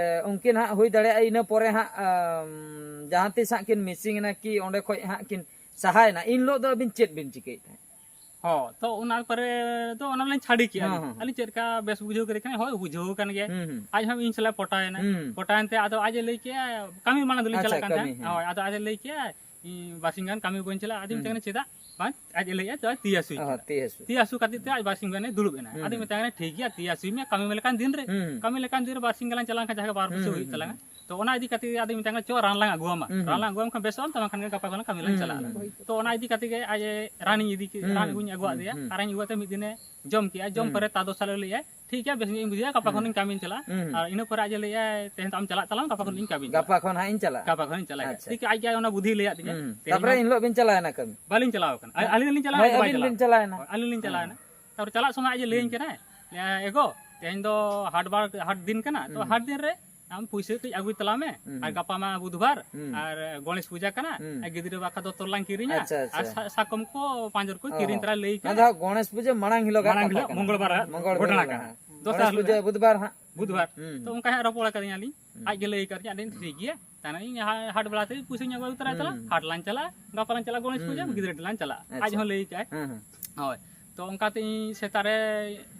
ᱩᱱᱠᱤᱱ ᱦᱟᱸᱜ ᱦᱩᱭ ᱫᱟᱲᱮᱭᱟᱜᱼᱟ ᱤᱱᱟᱹ ᱯᱚᱨᱮ ᱦᱟᱸᱜ, ᱟᱢ, ᱡᱟᱦᱟᱸ ᱛᱤᱥ ᱦᱟᱸᱜ ᱠᱤᱱ missing ᱮᱱᱟ ᱠᱤ ᱚᱸᱰᱮ ᱠᱷᱚᱡ ᱦᱟᱸᱜ ᱠᱤᱱ ᱥᱟᱦᱟᱭᱮᱱᱟ, ᱤᱱ ᱦᱤᱞᱳᱜ ᱫᱚ ᱟᱹᱵᱤᱱ ᱪᱮᱫ ᱵᱤᱱ ᱪᱤᱠᱟᱹᱭᱮᱫ ᱛᱟᱦᱮᱸᱫ? ᱦᱚᱸ, ᱛᱚ ᱚᱱᱟ ᱯᱚᱨᱮ ᱫᱚ ᱚᱱᱟ ᱞᱤᱧ ᱪᱷᱟᱰᱤ ᱠᱮᱜᱼᱟ ᱦᱮᱸ, ᱞᱤᱧ᱾ ᱦᱮᱸ, ᱦᱮᱸ᱾ ᱟᱹᱞᱤᱧ ᱪᱮᱫ ᱞᱮᱠᱟ ᱵᱮᱥ ᱵᱩᱡᱷᱟᱹᱣ ᱠᱮᱫᱮ ᱠᱷᱟᱱ, ᱦᱳᱭ, ᱵᱩᱡᱷᱟᱹᱣ ᱠᱟᱱ ᱜᱮᱭᱟ᱾ ᱦᱩᱸ, ᱦᱩᱸ᱾ ᱟᱡ ᱦᱚᱸ ᱤᱧ ᱥᱟᱞᱟᱜ ᱯᱚᱴᱟᱣᱮᱱᱟ᱾ ᱦᱩᱸ᱾ ᱯᱚᱴᱟᱣᱮᱱ ᱛᱮ ᱟᱫᱚ ᱟᱡ ᱮ ᱞᱟᱹᱭ ᱠᱮᱜᱼᱟ, ᱠᱟᱹᱢᱤ ᱢᱟᱲᱟᱝ ᱫᱚᱞᱤᱧ ᱟᱪᱪᱷᱟ, ᱪᱟᱞᱟᱜ ᱠᱟᱱ ᱠᱟᱹᱢᱤ, ᱛᱟᱦᱮᱸᱫ᱾ ᱦᱮᱸ᱾ ᱦᱳᱭ, ᱟᱫᱚ ᱟᱡ ᱮ ᱞᱟᱹᱭ ᱠᱮᱜᱼᱟ, "ᱤᱧ ᱵᱟᱨᱥᱤᱧ ᱜᱟᱱ ᱠᱟᱹᱢᱤ ᱵᱟᱹᱧ ᱪᱟᱞᱟᱜᱼᱟ", ᱟᱫᱚᱧ ᱦᱩᱸ᱾ ᱢᱮᱛᱟᱭ ᱠᱟᱱᱟ, "ᱪᱮᱫᱟᱜ ᱵᱟᱝ?" ᱟᱡ ᱮ ᱞᱟᱹᱭᱮᱜᱼᱟ, "ᱛᱚ, ᱛᱤ ᱦᱟᱹᱥᱩᱭᱮ ᱚ, ᱠᱟᱱᱟ᱾" ᱛᱤ ᱦᱟᱹᱥᱩ᱾ ᱛᱤ ᱦᱟᱹᱥᱩ ᱠᱷᱟᱹᱛᱤᱨ ᱛᱮ ᱟᱡ ᱵᱟᱨᱥᱤᱧ ᱜᱟᱱᱮ ᱫᱩᱲᱩᱵ ᱮᱱᱟ᱾ ᱦᱩᱸ, ᱟᱫᱚᱧ ᱦᱩᱸ᱾ ᱢᱮᱛᱟᱭ ᱠᱟᱱᱟ, "ᱴᱷᱤᱠ ᱜᱮᱭᱟ, ᱛᱤ ᱦᱟᱹᱥᱩᱭ ᱢᱮ, ᱠᱟᱹᱢᱤ ᱢᱮ ᱞᱮᱠᱟᱱ ᱫᱤᱱ ᱨᱮ, ᱦᱩᱸ, ᱦᱩᱸ᱾ ᱠᱟᱹᱢᱤ ᱞᱮᱠᱟᱱ ᱫᱤᱱ ᱨᱮ ᱵᱟᱨᱥᱤᱧ ᱜᱟᱱ ᱞᱟᱝ ᱪᱟᱞᱟᱣ ᱞᱮᱱᱠᱷᱟᱱ ᱡᱟᱦᱟᱸ ᱜᱮ ᱵᱟᱨ ᱯᱩᱭᱥᱟᱹ ᱦᱩᱸ, ᱦᱩᱭᱩᱜ ᱦᱩᱸ, ᱛᱟᱞᱟᱝᱟ᱾" ᱦᱩᱸ᱾ ᱛᱚ, ᱚᱱᱟ ᱤᱫᱤ ᱠᱟᱛᱮ ᱜᱮ ᱟᱫᱚᱧ ᱢᱮᱛᱟᱭ ᱠᱟᱱᱟ, "ᱪᱚ, ᱨᱟᱱ ᱞᱟᱝ ᱟᱹᱜᱩᱣᱟᱢᱟ᱾ ᱦᱩᱸ, ᱨᱟᱱ ᱦᱩᱸ᱾ ᱞᱟᱝ ᱟᱹᱜᱩᱣᱟᱢ ᱠᱷᱟᱱ ᱵᱮᱥᱚᱜ ᱟᱢ, ᱛᱚ ᱵᱟᱝᱠᱷᱟᱱ ᱜᱮ ᱜᱟᱯᱟ ᱠᱷᱚᱱ ᱠᱟᱹᱢᱤ ᱞᱟᱝ ᱦᱩᱸ, ᱪᱟᱞᱟᱜᱼᱟ᱾" ᱦᱩᱸ, ᱦᱩᱸ᱾ ᱛᱚ, ᱚᱱᱟ ᱤᱫᱤ ᱠᱟᱛᱮ ᱜᱮ ᱟᱡ ᱮ ᱨᱟᱱᱤᱧ ᱤᱫᱤ ᱠᱮᱫ, ᱦᱩᱸ, ᱨᱟᱱ ᱦᱩᱸ, ᱟᱹᱜᱩᱧ ᱟᱹᱜᱩᱣᱟᱫ ᱦᱩᱸ, ᱫᱮᱭᱟ᱾ ᱦᱩᱸ᱾ ᱟᱨ ᱨᱟᱱ ᱟᱹᱜᱩᱣᱟᱛᱮ ᱢᱤᱫ ᱫᱤᱱᱮ ᱡᱚᱢ ᱠᱮᱜᱼᱟ᱾ ᱡᱚᱢ ᱦᱩᱸ᱾ ᱯᱚᱨᱮ ᱛᱟᱨ ᱫᱚᱥᱟᱨ ᱦᱤᱞᱳᱜ ᱞᱟᱹᱭᱮᱜᱼᱟᱭ, "ᱴᱷᱤᱠ ᱜᱮᱭᱟ, ᱵᱮᱥ ᱧᱚᱜ ᱤᱧ ᱵᱩᱡᱷᱟᱹᱣᱟ, ᱜᱟᱯᱟ ᱦᱩᱸ᱾ ᱠᱷᱚᱱᱤᱧ ᱠᱟᱹᱢᱤᱧ ᱪᱟᱞᱟᱜᱼᱟ᱾" ᱦᱩᱸ, ᱦᱩᱸ᱾ ᱟᱨ ᱤᱱᱟᱹ ᱯᱚᱨᱮ ᱟᱡ ᱮ ᱞᱟᱹᱭᱮᱜᱼᱟᱭ, "ᱛᱮᱦᱮᱧ ᱫᱚ ᱟᱢ ᱪᱟᱞᱟᱜ ᱛᱟᱞᱟᱝ, ᱜᱟᱯᱟ ᱠᱷᱚᱱ ᱤᱧ ᱠᱟᱹᱢᱤᱧ ᱜᱟᱯᱟ ᱪᱟᱞᱟᱜᱼᱟ᱾" ᱠᱷᱚᱱ ᱦᱟᱸᱜ ᱤᱧ ᱪᱟᱞᱟᱜᱼᱟ᱾ ᱜᱟᱯᱟ ᱠᱷᱚᱱᱤᱧ ᱪᱟᱞᱟᱜᱼᱟ᱾ ᱟᱪᱪᱷᱟ᱾ ᱴᱷᱤᱠ ᱜᱮᱭᱟ, ᱟᱡ ᱜᱮ ᱚᱱᱟ ᱵᱩᱫᱷᱤᱭ ᱞᱟᱹᱭᱟᱫ ᱫᱤᱧᱟ᱾ ᱦᱩᱸ, ᱦᱩᱸ᱾ ᱛᱮᱦᱮᱧ ᱛᱟᱯᱚᱨᱮ ᱫᱚ ᱮᱱ ᱦᱤᱞᱳᱜ ᱵᱤᱱ ᱪᱟᱞᱟᱣᱮᱱᱟ ᱠᱟᱹᱢᱤ? ᱵᱟᱹᱞᱤᱧ ᱪᱟᱞᱟᱣ ᱟᱠᱟᱱᱟ᱾ ᱦᱮᱸ? ᱟᱹᱞᱤᱧ ᱞᱤᱧ ᱪᱟᱞᱟᱣᱮᱱᱟ, ᱦᱳᱭ, ᱟᱡ ᱫᱚ ᱵᱟᱭ ᱟᱹᱵᱤᱱ ᱪᱟᱞᱟᱣ ᱵᱤᱱ ᱟᱠᱟᱱᱟ᱾ ᱪᱟᱞᱟᱣᱮᱱᱟ᱾ ᱦᱳᱭ, ᱟᱹᱞᱤᱧ ᱞᱤᱧ ᱦᱮᱸ᱾ ᱪᱟᱞᱟᱣᱮᱱᱟ᱾ ᱛᱟᱯᱚᱨᱮ ᱪᱟᱞᱟᱜ ᱥᱚᱢᱚᱭ ᱟᱡ ᱮ ᱞᱟᱹᱭᱟᱹᱧ ᱦᱩᱸ᱾ ᱠᱟᱱᱟᱭ, ᱞᱟᱹᱭᱟ, "ᱮ ᱜᱚ, ᱛᱮᱦᱮᱧ ᱫᱚ ᱦᱟᱴ ᱵᱟᱨ, ᱦᱟᱴ ᱫᱤᱱ ᱠᱟᱱᱟ, ᱛᱚ ᱦᱩᱸ᱾ ᱦᱟᱴ ᱫᱤᱱ ᱨᱮ ᱟᱢ ᱯᱩᱭᱥᱟᱹ ᱠᱟᱹᱡ ᱟᱹᱜᱩᱭ ᱛᱟᱞᱟᱝ ᱢᱮ᱾ ᱦᱩᱸ, ᱟᱨ ᱦᱩᱸ᱾ ᱜᱟᱯᱟ ᱢᱟ ᱵᱩᱫᱷᱵᱟᱨ, ᱦᱩᱸ᱾ ᱟᱨ ᱜᱚᱬᱮᱥ ᱯᱩᱡᱟ ᱠᱟᱱᱟ, ᱦᱩᱸ᱾ ᱟᱨ ᱜᱤᱫᱽᱨᱟᱹ ᱵᱟᱠᱷᱨᱟ ᱫᱚᱛᱚᱨ ᱞᱟᱝ ᱠᱤᱨᱤᱧᱟ, ᱟᱪᱪᱷᱟ, ᱟᱨ ᱟᱪᱪᱷᱟ᱾ ᱥᱟ-, ᱥᱟᱠᱚᱢ ᱠᱚ ᱯᱟᱸᱡᱚᱨ ᱠᱚ ᱚ᱾ ᱠᱤᱨᱤᱧ ᱛᱟᱨᱟ ᱞᱟᱹᱭ ᱚᱱᱟ ᱠᱟᱜ᱾ ᱫᱚ ᱦᱟᱸᱜ ᱜᱚᱬᱮᱥ ᱯᱩᱡᱟᱹ ᱢᱟᱲᱟᱝ ᱦᱤᱞᱳᱜ ᱢᱟᱲᱟᱝ ᱦᱤᱞᱳᱜ ᱢᱚᱝᱜᱚᱞ ᱵᱟᱨ ᱢᱚᱝᱜᱚᱞ ᱜᱷᱚᱴᱚᱱᱟ ᱵᱟᱨ ᱠᱟᱱᱟ᱾ ᱦᱟᱸᱜ᱾ ᱫᱚᱥᱟᱨ ᱜᱚᱬᱮᱥ ᱦᱤᱞᱳᱜ ᱯᱩᱡᱟᱹ ᱵᱩᱫᱷᱵᱟᱨ ᱦᱟᱸᱜ᱾ ᱵᱩᱫᱷᱵᱟᱨ᱾ ᱦᱩᱸ, ᱛᱚ ᱦᱩᱸ᱾ ᱚᱱᱠᱟ ᱦᱟᱸᱜ ᱨᱚᱯᱚᱲ ᱟᱠᱟᱫᱤᱧᱟ ᱞᱤᱧ᱾ ᱦᱩᱸ᱾ ᱟᱡ ᱜᱮ ᱞᱟᱹᱭ ᱟᱠᱟᱫᱤᱧᱟ, ᱟᱹᱰᱤ ᱴᱷᱤᱠ ᱜᱮᱭᱟ᱾ ᱛᱟᱦᱞᱮ ᱤᱧ ᱦᱟ-, ᱦᱟᱴ ᱵᱮᱲᱟ ᱛᱮ ᱯᱩᱭᱥᱟᱹᱧ ᱟᱹᱜᱩ ᱛᱚᱨᱟᱭ ᱛᱟᱞᱟᱝ, ᱦᱩᱸ᱾ ᱦᱟᱴ ᱞᱟᱝ ᱪᱟᱞᱟᱜᱼᱟ, ᱜᱟᱯᱟ ᱞᱟᱝ ᱪᱟᱞᱟᱜᱼᱟ ᱜᱚᱬᱮᱥ ᱦᱩᱸ, ᱯᱩᱡᱟᱹ, ᱦᱩᱸ᱾ ᱜᱤᱫᱽᱨᱟᱹ ᱴᱷᱮᱱ ᱞᱟᱝ ᱪᱟᱞᱟᱜᱼᱟ᱾ ᱟᱪᱪᱷᱟ᱾ ᱟᱡ ᱦᱚᱸ ᱞᱟᱹᱭ ᱠᱟᱜᱼᱟᱭ᱾ ᱦᱮᱸ, ᱦᱮᱸ᱾ ᱦᱳᱭ᱾ ᱛᱚ ᱚᱱᱠᱟᱛᱮ ᱤᱧ ᱥᱮᱛᱟᱜ ᱨᱮ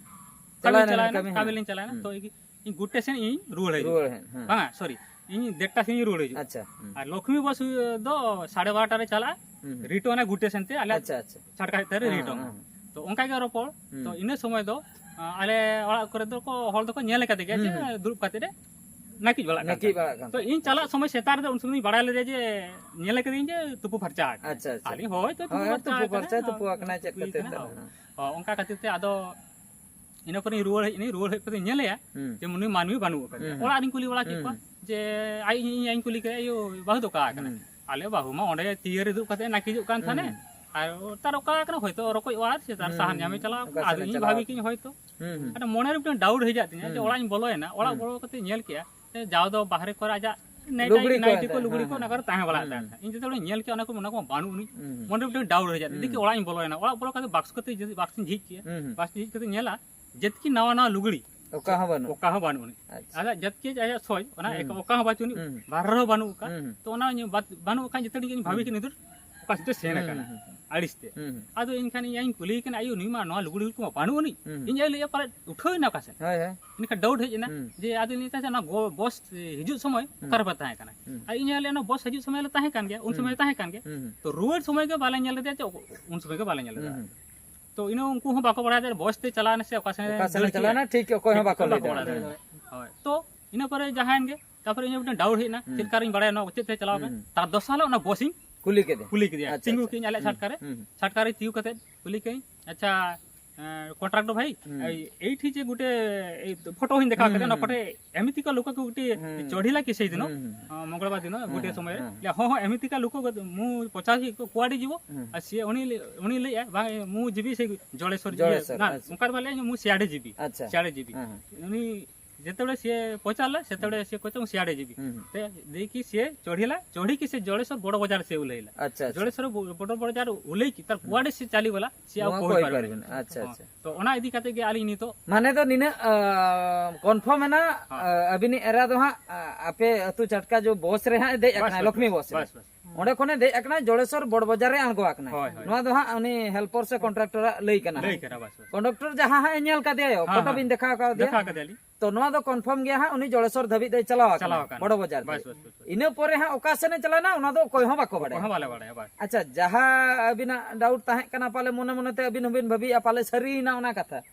ᱪᱟᱞᱟᱣ ᱠᱟᱹᱢᱤ ᱮᱱᱟ, ᱪᱟᱞᱟᱣ ᱮᱱᱟ, ᱠᱟᱹᱢᱤ ᱦᱮᱸ᱾ ᱠᱟᱹᱢᱤ ᱞᱤᱧ ᱪᱟᱞᱟᱣ ᱮᱱᱟ᱾ ᱦᱩᱸ᱾ ᱛᱚ ᱤᱧ ᱜᱩᱴᱮ ᱥᱮᱱ ᱤᱧ ᱨᱩᱣᱟᱹᱲ ᱦᱤᱡᱩᱜᱼᱟ᱾ ᱨᱩᱣᱟᱹᱲ ᱦᱮᱡ, ᱦᱮᱸ᱾ ᱵᱟᱝᱟ, ᱥᱚᱨᱤ, ᱤᱧ ᱰᱮᱴᱴᱟ ᱥᱮᱱ ᱤᱧ ᱨᱩᱣᱟᱹᱲ ᱦᱤᱡᱩᱜᱼᱟ᱾ ᱟᱪᱪᱷᱟ, ᱦᱩᱸ᱾ ᱟᱨ ᱞᱚᱠᱷᱢᱤ ᱵᱟᱥ ᱫᱚ ᱥᱟᱲᱮ ᱵᱟᱨᱚᱴᱟ ᱨᱮ ᱪᱟᱞᱟᱜᱼᱟ, ᱦᱩᱸ, ᱦᱩᱸ᱾ ᱨᱤᱴᱚᱱᱟ ᱜᱩᱴᱮ ᱥᱮᱱ ᱛᱮ ᱟᱞᱮ ᱟᱪᱪᱷᱟ, ᱟᱪᱪᱷᱟ᱾ ᱪᱷᱟᱴᱠᱟ ᱥᱮᱫ ᱛᱮ ᱦᱮᱸ, ᱨᱤᱴᱚᱱᱟ᱾ ᱦᱮᱸ, ᱦᱮᱸ᱾ ᱛᱚ ᱚᱱᱠᱟ ᱜᱮ ᱨᱚᱯᱚᱲ, ᱦᱩᱸ᱾ ᱛᱚ ᱤᱱᱟᱹ ᱥᱚᱢᱚᱭ ᱫᱚ, ᱟ, ᱟᱞᱮ ᱚᱲᱟᱜ ᱠᱚᱨᱮ ᱫᱚ ᱠᱚ, ᱦᱚᱲ ᱫᱚᱠᱚ ᱧᱮᱞ ᱟᱠᱟᱫᱮ ᱜᱮᱭᱟ ᱦᱩᱸ, ᱡᱮ ᱦᱩᱸ᱾ ᱫᱩᱲᱩᱵ ᱠᱟᱛᱮ ᱨᱮ ᱱᱟᱹᱠᱤᱡ ᱵᱟᱲᱟᱜ ᱠᱟᱱ ᱱᱟᱹᱠᱤᱡ ᱛᱟᱦᱮᱸᱫ᱾ ᱵᱟᱲᱟᱜ ᱠᱟᱱ ᱛᱚ ᱛᱟᱦᱮᱸᱫ᱾ ᱤᱧ ᱪᱟᱞᱟᱜ ᱥᱚᱢᱚᱭ ᱥᱮᱛᱟᱜ ᱨᱮᱫᱚ ᱩᱱ ᱥᱚᱢᱚᱭ ᱤᱧ ᱵᱟᱲᱟᱭ ᱞᱮᱫᱮᱭᱟ ᱡᱮ ᱧᱮᱞ ᱟᱠᱟᱫᱤᱧ ᱡᱮ ᱛᱩᱯᱩ ᱯᱷᱟᱨᱪᱟ ᱟᱠᱟᱱᱟ᱾ ᱟᱪᱪᱷᱟ, ᱟᱪᱪᱷᱟ᱾ ᱟᱹᱞᱤᱧ ᱦᱚᱭᱛᱳ ᱛᱩᱯᱩ ᱦᱳᱭ, ᱯᱷᱟᱨᱪᱟ ᱛᱩᱯᱩ ᱟᱠᱟᱱᱟ, ᱯᱷᱟᱨᱪᱟᱭ ᱦᱩᱭ ᱛᱩᱯᱩ ᱠᱟᱱᱟ, ᱟᱠᱟᱱᱟᱭ, ᱪᱮᱫ ᱦᱩᱭ ᱠᱷᱟᱹᱛᱤᱨ ᱠᱟᱱᱟ, ᱛᱮ ᱦᱚᱸ᱾ ᱟᱨᱦᱚᱸ᱾ ᱦᱚᱸ, ᱚᱱᱠᱟ ᱠᱷᱟᱹᱛᱤᱨ ᱛᱮ ᱟᱫᱚ ᱤᱱᱟᱹ ᱯᱚᱨᱮᱧ ᱨᱩᱣᱟᱹᱲ ᱦᱮᱡ ᱮᱱᱟᱹᱧ, ᱨᱩᱣᱟᱹᱲ ᱦᱮᱡ ᱠᱟᱛᱮ ᱧᱮᱞᱮᱭᱟ ᱦᱩᱸ᱾ ᱡᱮ ᱩᱱᱤ ᱢᱟᱹᱱᱢᱤ ᱵᱟᱹᱱᱩᱜ ᱟᱠᱟᱫᱮᱭᱟ᱾ ᱦᱩᱸ, ᱦᱩᱸ᱾ ᱚᱲᱟᱜ ᱨᱤᱧ ᱠᱩᱞᱤ ᱵᱟᱲᱟ ᱠᱮᱫ ᱠᱚᱣᱟ ᱦᱩᱸ᱾ ᱡᱮ ᱟᱡ, ᱤᱧ, ᱤᱧ ᱟᱭᱳᱧ ᱠᱩᱞᱤ ᱠᱮᱫᱮᱭᱟ, "ᱟᱭᱳ, ᱵᱟᱹᱦᱩ ᱫᱚ ᱚᱠᱟ ᱟᱠᱟᱱᱟ?" ᱦᱩᱸ᱾ ᱟᱞᱮ ᱵᱟᱹᱦᱩ ᱢᱟ ᱚᱸᱰᱮ ᱛᱤᱭᱟᱹᱨ ᱨᱮ ᱫᱩᱲᱩᱵ ᱠᱟᱛᱮ ᱱᱟᱹᱠᱤᱡᱚᱜ ᱠᱟᱱ ᱦᱩᱸ, ᱛᱟᱦᱮᱱᱮ᱾ ᱦᱩᱸ᱾ ᱟᱨ ᱚᱠᱟ ᱨᱮ ᱚᱠᱟ ᱟᱠᱟᱱᱟ, ᱦᱚᱭᱛᱳ ᱨᱚᱠᱚᱡ ᱚᱣᱟᱨ ᱥᱮ ᱛᱟᱨ ᱦᱩᱸ, ᱥᱟᱦᱟᱱ ᱧᱟᱢᱮ ᱦᱩᱸ᱾ ᱪᱟᱞᱟᱣ ᱟᱠᱟᱱᱟ᱾ ᱚᱠᱟ ᱟᱫᱚ ᱥᱮᱫ ᱮ ᱤᱧ ᱪᱟᱞᱟᱣ ᱵᱷᱟᱵᱤ ᱟᱠᱟᱱᱟ? ᱠᱤᱧ ᱦᱚᱭᱛᱳ᱾ ᱦᱩᱸ, ᱦᱩᱸ᱾ ᱟᱫᱚ ᱢᱚᱱᱮ ᱨᱮ ᱢᱤᱫᱴᱟᱝ ᱰᱟᱣᱩᱴ ᱦᱮᱡ ᱟᱫ ᱛᱤᱧᱟ ᱡᱮ ᱦᱩᱸ᱾ ᱚᱲᱟᱜ ᱤᱧ ᱵᱚᱞᱚᱭᱮᱱᱟ, ᱚᱲᱟᱜ ᱦᱩᱸ᱾ ᱵᱚᱞᱚ ᱠᱟᱛᱮ ᱧᱮᱞ ᱠᱮᱜᱼᱟ, ᱡᱟᱣ ᱫᱚ ᱵᱟᱦᱨᱮ ᱠᱚᱨᱮ ᱟᱡᱟᱜ ᱱᱟᱭᱴᱟᱭ, ᱞᱩᱜᱽᱲᱤ ᱠᱚ ᱱᱟᱭᱴᱤ ᱮᱱᱛᱮ, ᱠᱚ, ᱞᱩᱜᱽᱲᱤ ᱦᱮᱸ, ᱠᱚ, ᱦᱮᱸ᱾ ᱚᱱᱟ ᱠᱚᱨᱮ ᱛᱟᱦᱮᱸ ᱵᱟᱲᱟᱜ ᱦᱩᱸ, ᱠᱟᱱ ᱦᱩᱸ᱾ ᱛᱟᱦᱮᱸᱫ᱾ ᱤᱧ ᱡᱚᱛᱚ ᱦᱚᱲᱤᱧ ᱧᱮᱞ ᱠᱮᱜᱼᱟ, ᱚᱱᱟ ᱠᱚ ᱵᱟᱹᱱᱩᱜ ᱟᱹᱱᱤᱡ᱾ ᱦᱩᱸ, ᱦᱩᱸ᱾ ᱢᱚᱱᱮ ᱨᱮ ᱢᱤᱫᱴᱟᱝ ᱰᱟᱣᱩᱴ ᱦᱮᱡ ᱟᱫ ᱛᱤᱧᱟ᱾ ᱦᱩᱸ᱾ ᱫᱮᱠᱷᱤ ᱚᱲᱟᱜ ᱤᱧ ᱵᱚᱞᱚᱭᱮᱱᱟ, ᱚᱲᱟᱜ ᱵᱚᱞᱚ ᱠᱟᱛᱮ ᱵᱟᱠᱥ ᱠᱟᱛᱮ ᱡᱩᱫᱤ ᱵᱟᱠᱥ ᱤᱧ ᱡᱷᱤᱡ ᱠᱮᱜᱼᱟ, ᱦᱩᱸ, ᱦᱩᱸ᱾ ᱵᱟᱠᱥ ᱤᱧ ᱡᱷᱤᱡ ᱠᱟᱛᱮ ᱧᱮᱞᱟ, ᱡᱮᱛᱠᱤ ᱱᱟᱣᱟ ᱱᱟᱣᱟ ᱞᱩᱜᱽᱲᱤ, ᱚᱠᱟ ᱦᱚᱸ ᱵᱟᱹᱱᱩᱜ᱾ ᱚᱠᱟ ᱦᱚᱸ ᱵᱟᱹᱱᱩᱜ ᱟᱹᱱᱤᱡ᱾ ᱟᱪᱪᱷᱟ᱾ ᱟᱡᱟᱜ ᱡᱮᱛᱠᱤ ᱟᱭᱟᱜ ᱥᱚᱭ, ᱚᱱᱟ ᱦᱩᱸ᱾ ᱮᱠ-, ᱚᱠᱟ ᱦᱚᱸ ᱵᱟᱹᱪᱩᱜ ᱟᱹᱱᱤᱡ, ᱦᱩᱸ᱾ ᱵᱟᱦᱨᱮ ᱨᱮᱦᱚᱸ ᱵᱟᱹᱱᱩᱜ ᱟᱠᱟᱫ᱾ ᱦᱩᱸ, ᱦᱩᱸ᱾ ᱛᱚ ᱚᱱᱟ ᱧᱮ-, ᱵᱟᱫ-, ᱵᱟᱹᱱᱩᱜ ᱠᱷᱟᱱ ᱡᱚᱛᱚ ᱦᱚᱲ ᱤᱧ ᱵᱷᱟᱵᱤ ᱦᱩᱸ᱾ ᱠᱮᱫ, "ᱱᱤᱛᱚᱜ ᱚᱠᱟ ᱥᱮᱫ ᱛᱮ ᱥᱮᱱ ᱦᱩᱸ, ᱟᱠᱟᱱᱟ?" ᱦᱩᱸ, ᱦᱩᱸ᱾ ᱟᱹᱲᱤᱥ ᱛᱮ᱾ ᱦᱩᱸ, ᱦᱩᱸ᱾ ᱟᱫᱚ ᱮᱱᱠᱷᱟᱱ ᱤᱧ ᱟᱭᱳᱧ ᱠᱩᱞᱤᱭᱮ ᱠᱟᱱᱟ, "ᱟᱭᱳ, ᱱᱩᱭ ᱢᱟ ᱱᱚᱣᱟ ᱞᱩᱜᱽᱲᱤ ᱠᱚᱢᱟ ᱵᱟᱹᱱᱩᱜ ᱟᱹᱱᱤᱡ?" ᱦᱩᱸ, ᱦᱩᱸ᱾ ᱤᱧ ᱟᱭᱳ ᱞᱟᱹᱭᱮᱫᱼᱟ, "ᱯᱟᱞᱮᱫ ᱩᱴᱷᱟᱹᱣ ᱮᱱᱟ ᱚᱠᱟ ᱥᱮᱫ?" ᱦᱳᱭ, ᱦᱳᱭ᱾ ᱮᱱᱠᱷᱟᱱ ᱰᱟᱣᱩᱴ ᱦᱮᱡ ᱮᱱᱟ ᱦᱩᱸ᱾ ᱡᱮ ᱟᱫᱚ ᱱᱮᱛᱟᱨ ᱥᱮ ᱚᱱᱟ ᱜᱚ-, ᱵᱚᱥ ᱦᱤᱡᱩᱜ ᱥᱚᱢᱚᱭ ᱦᱩᱸ᱾ ᱚᱠᱟ ᱨᱮᱯᱮ ᱛᱟᱦᱮᱸ ᱠᱟᱱᱟ? ᱦᱩᱸ᱾ ᱟᱨ ᱤᱧ ᱟᱭᱳ ᱞᱟᱹᱭᱟ, "ᱚᱱᱟ ᱵᱚᱥ ᱦᱤᱡᱩᱜ ᱥᱚᱢᱚᱭ ᱞᱮ ᱛᱟᱦᱮᱸ ᱠᱟᱱ ᱜᱮᱭᱟ, ᱩᱱ ᱦᱩᱸ᱾ ᱥᱚᱢᱚᱭ ᱞᱮ ᱛᱟᱦᱮᱸ ᱠᱟᱱ ᱜᱮᱭᱟ᱾ ᱦᱩᱸ, ᱦᱩᱸ᱾ ᱛᱚ ᱨᱩᱣᱟᱹᱲ ᱥᱚᱢᱚᱭ ᱜᱮ ᱵᱟᱞᱮ ᱧᱮᱞ ᱞᱮᱫᱮᱭᱟ, ᱡᱮ ᱩᱱ ᱥᱚᱢᱚᱭ ᱜᱮ ᱵᱟᱞᱮ ᱧᱮᱞ ᱞᱮᱫᱮᱭᱟ᱾" ᱦᱩᱸ, ᱦᱩᱸ᱾ ᱛᱚ ᱤᱱᱟᱹ ᱩᱱᱠᱩ ᱦᱚᱸ ᱵᱟᱠᱚ ᱵᱟᱲᱟᱭ ᱫᱟᱲᱮᱭᱟᱜᱼᱟ ᱵᱚᱥ ᱛᱮ ᱪᱟᱞᱟᱣ ᱮᱱᱟ ᱥᱮ ᱚᱠᱟ ᱥᱮᱱ ᱚᱠᱟ ᱥᱮᱱᱮ ᱫᱟᱹᱲ ᱫᱟᱹᱲ ᱠᱮᱜᱼᱟ, ᱠᱮᱜᱼᱟ, ᱴᱷᱤᱠ ᱚᱠᱚᱭ ᱦᱚᱸ ᱵᱟᱠᱚ ᱵᱟᱠᱚ ᱞᱟᱹᱭ ᱵᱟᱲᱟᱭ ᱫᱟᱲᱮᱭᱟᱜᱼᱟ᱾ ᱫᱟᱲᱮᱭᱟᱜᱼᱟ᱾ ᱦᱳᱭ᱾ ᱛᱚ ᱤᱱᱟᱹ ᱯᱚᱨᱮ ᱡᱟᱦᱟᱸᱭᱮᱱ ᱜᱮ, ᱛᱟᱨᱯᱚᱨᱮ ᱤᱧᱟᱹᱜ ᱢᱤᱫᱴᱟᱝ ᱰᱟᱣᱩᱴ ᱦᱮᱡ ᱮᱱᱟ, ᱦᱩᱸ᱾ ᱪᱮᱫ ᱞᱮᱠᱟᱨᱤᱧ ᱵᱟᱲᱟᱭᱟ ᱱᱚᱣᱟ ᱪᱮᱫ ᱛᱮ ᱪᱟᱞᱟᱣ ᱦᱩᱸ, ᱟᱠᱟᱱᱟ? ᱦᱩᱸ᱾ ᱛᱟᱨ ᱫᱚᱥᱟᱨ ᱦᱤᱞᱳᱜ ᱚᱱᱟ ᱵᱚᱥ ᱤᱧ ᱠᱩᱞᱤ ᱠᱮᱫᱮᱭᱟ᱾ ᱠᱩᱞᱤ ᱠᱮᱫᱮᱭᱟ᱾ ᱟᱪᱪᱷᱟ, ᱛᱤᱸᱜᱩ ᱟᱪᱪᱷᱟ᱾ ᱠᱮᱫᱟᱹᱧ ᱟᱞᱮᱭᱟᱜ ᱦᱩᱸ, ᱪᱷᱟᱴᱠᱟ ᱨᱮ᱾ ᱦᱩᱸ, ᱦᱩᱸ᱾ ᱪᱷᱟᱴᱠᱟ ᱨᱮ ᱛᱤᱸᱜᱩ ᱠᱟᱛᱮ ᱠᱩᱞᱤ ᱠᱮᱫᱟᱹᱧ, "ᱟᱪᱪᱷᱟ, ᱮᱸ, ᱠᱚᱱᱴᱨᱟᱠᱴᱚᱨ ᱵᱷᱟᱭ, ᱦᱩᱸ᱾ ᱮᱭ, ᱮᱭᱴᱷᱤ ᱡᱮ ᱜᱩᱴᱮ, ᱮᱭ ᱯᱷᱳᱴᱳ ᱦᱚᱸᱧ ᱫᱮᱠᱷᱟᱣ ᱦᱩᱸ, ᱠᱮᱫᱟ, ᱦᱩᱸ, ᱚᱱᱟ ᱦᱩᱸ᱾ ᱯᱷᱳᱴᱳ ᱮᱢᱤᱛᱤᱠᱟ ᱞᱳᱠᱟ ᱠᱚ ᱜᱩᱴᱮ ᱦᱩᱸ᱾ ᱪᱚᱲᱦᱤᱞᱟ ᱠᱤ ᱥᱮᱭ ᱫᱤᱱᱚ?" ᱦᱩᱸ, ᱦᱩᱸ, ᱦᱩᱸ᱾ ᱚ, ᱢᱚᱝᱜᱚᱞᱵᱟᱨ ᱫᱤᱱᱚ, ᱦᱩᱸ, ᱜᱩᱴᱮ ᱦᱩᱸ, ᱥᱚᱢᱚᱭ ᱨᱮ᱾ ᱦᱩᱸ᱾ ᱞᱮ, "ᱦᱚᱸ, ᱦᱚᱸ, ᱮᱢᱤᱛᱤᱠᱟ ᱞᱳᱠᱟ ᱠᱚ ᱢᱩ ᱯᱚᱪᱟᱥ ᱠᱚ ᱠᱩᱣᱟᱰᱤ ᱡᱤᱵᱚ?" ᱦᱩᱸ᱾ ᱟᱨ ᱥᱤᱭᱮ ᱩᱱᱤ ᱞᱟᱹᱭ, ᱩᱱᱤ ᱞᱟᱹᱭᱮᱜᱼᱟ, "ᱵᱟᱝ, ᱢᱩ ᱡᱤᱵᱤ ᱥᱮ ᱡᱚᱲᱮᱥᱚᱨ ᱡᱤᱭᱮ ᱡᱚᱲᱮᱥᱚᱨ, ᱱᱟ, ᱟᱪᱪᱷᱟ᱾ ᱚᱱᱠᱟ ᱫᱚ ᱵᱟᱭ ᱞᱟᱹᱭᱟ, ᱢᱩ ᱥᱤᱭᱟᱰᱮ ᱡᱤᱵᱤ, ᱟᱪᱪᱷᱟ᱾ ᱥᱤᱭᱟᱰᱮ ᱡᱤᱵᱤ᱾" ᱦᱮᱸ, ᱦᱮᱸ᱾ ᱩᱱᱤ ଯେତେବେଳେ ସିଏ ପଚାରିଲା, ସେତେବେଳେ ସିଏ କହୁଛି, "ମୁଁ ସିଆଡ଼େ ଯିବି।" ହୁଁ, ହୁଁ। ତ ଦେଇକି ସିଏ ଚଢ଼ିଲା, ଚଢ଼ିକି ସେ ଜଳେଶ୍ୱର ବଡ଼ ବଜାର ସେ ଓହ୍ଲେଇଲା। ଆଚ୍ଛା, ଆଚ୍ଛା। ଜଳେଶ୍ୱର ବ-, ବଡ଼ ବଜାର ଓହ୍ଲେଇକି ତାର କୁଆଡ଼େ ସିଏ ଚାଲିଗଲା, ସିଏ ଆଉ ᱱᱚᱣᱟ ᱠᱚ ᱠᱚᱦᱤ ᱦᱩᱭ ᱯᱟᱨᱩᱵᱮᱱᱟ᱾ ᱯᱟᱨᱩᱵᱮᱱᱟ᱾ ᱟᱪᱪᱷᱟ, ᱦᱚᱸ᱾ ᱟᱪᱪᱷᱟ᱾ ᱛᱚ ᱚᱱᱟ ᱤᱫᱤ ᱠᱟᱛᱮ ᱜᱮ ᱟᱹᱞᱤᱧ ᱱᱤᱛᱚᱜ ᱢᱟᱱᱮ ᱫᱚ ᱱᱤᱱᱟᱹᱜ, ᱟ, ᱠᱚᱱᱯᱷᱟᱨᱢ ᱮᱱᱟ, ᱦᱚᱸ᱾ ᱟ, ᱟᱹᱵᱤᱱᱤᱡ ᱮᱨᱟ ᱫᱚ ᱦᱟᱸᱜ, ᱟ, ᱟᱯᱮ ᱟᱹᱛᱩ ᱪᱟᱴᱠᱟ ᱡᱚ ᱵᱚᱥ ᱨᱮ ᱦᱟᱸᱜ ᱮ ᱫᱮᱡ ᱵᱟᱥ, ᱟᱠᱟᱱᱟᱭ, ᱵᱟᱥ, ᱞᱚᱠᱷᱢᱤ ᱵᱟᱥ, ᱵᱚᱥ ᱨᱮ᱾ ᱵᱟᱥ, ᱵᱟᱥ᱾ ᱚᱸᱰᱮ ᱠᱷᱚᱱᱮ ᱫᱮᱡ ᱟᱠᱟᱱᱟ, ᱡᱚᱲᱮᱥᱚᱨ ᱵᱚᱲ ᱵᱟᱡᱟᱨ ᱨᱮ ᱟᱬᱜᱚ ᱟᱠᱟᱱᱟᱭ᱾ ᱦᱳᱭ, ᱦᱳᱭ᱾ ᱱᱚᱣᱟ ᱫᱚ ᱦᱟᱸᱜ ᱩᱱᱤ ᱦᱮᱞᱯᱚᱨ ᱥᱮ ᱠᱚᱱᱴᱨᱟᱠᱴᱚᱨᱟᱜ ᱞᱟᱹᱭ ᱠᱟᱱᱟ᱾ ᱞᱟᱹᱭ ᱠᱟᱱᱟ, ᱵᱟᱥ, ᱵᱟᱥ᱾ ᱠᱚᱱᱰᱟᱠᱴᱚᱨ ᱡᱟᱦᱟᱸ ᱦᱟᱸᱜ ᱮ ᱧᱮᱞ ᱠᱟᱫᱮᱭᱟ, ᱦᱮᱸ, ᱯᱷᱳᱴᱳ ᱦᱮᱸ᱾ ᱵᱤᱱ ᱫᱮᱠᱷᱟᱣ ᱠᱟᱣᱫᱮᱭᱟ? ᱫᱮᱠᱷᱟᱣ ᱠᱟᱫᱮᱭᱟᱞᱤᱧ᱾ ᱛᱚ ᱱᱚᱣᱟ ᱫᱚ ᱠᱚᱱᱯᱷᱟᱨᱢ ᱜᱮᱭᱟ ᱦᱟᱸᱜ, ᱩᱱᱤ ᱡᱚᱲᱮᱥᱚᱨ ᱫᱷᱟᱹᱵᱤᱡ ᱫᱚᱭ ᱪᱟᱞᱟᱣ ᱟᱠᱟᱱᱟ, ᱪᱟᱞᱟᱣ ᱟᱠᱟᱱᱟ᱾ ᱵᱚᱲᱚ ᱵᱟᱡᱟᱨ ᱵᱟᱥ, ᱫᱷᱟᱹᱵᱤᱡ᱾ ᱵᱟᱥ, ᱵᱟᱥ, ᱵᱟᱥ᱾ ᱤᱱᱟᱹ ᱯᱚᱨᱮ ᱦᱟᱸᱜ ᱚᱠᱟ ᱥᱮᱱᱮ ᱪᱟᱞᱟᱣᱱᱟ, ᱚᱱᱟ ᱫᱚ ᱚᱠᱚᱭ ᱦᱚᱸ ᱵᱟᱠᱚ ᱚᱠᱚᱭ ᱵᱟᱲᱟᱭᱟ᱾ ᱦᱚᱸ ᱵᱟᱞᱮ ᱵᱟᱲᱟᱭᱟ, ᱵᱟᱥ᱾ ᱟᱪᱪᱷᱟ, ᱡᱟᱦᱟᱸ ᱟᱹᱵᱤᱱᱟᱜ ᱰᱟᱣᱩᱴ ᱛᱟᱦᱮᱸ ᱠᱟᱱᱟ ᱯᱟᱞᱮ ᱢᱚᱱᱮ ᱢᱚᱱᱮᱛᱮ ᱟᱹᱵᱤᱱ ᱦᱚᱸᱵᱤᱱ ᱵᱷᱟᱹᱵᱤᱭᱮᱫᱼᱟ, ᱯᱟᱞᱮ ᱥᱟᱹᱨᱤᱭᱮᱱᱟ ᱚᱱᱟ ᱠᱟᱛᱷᱟ᱾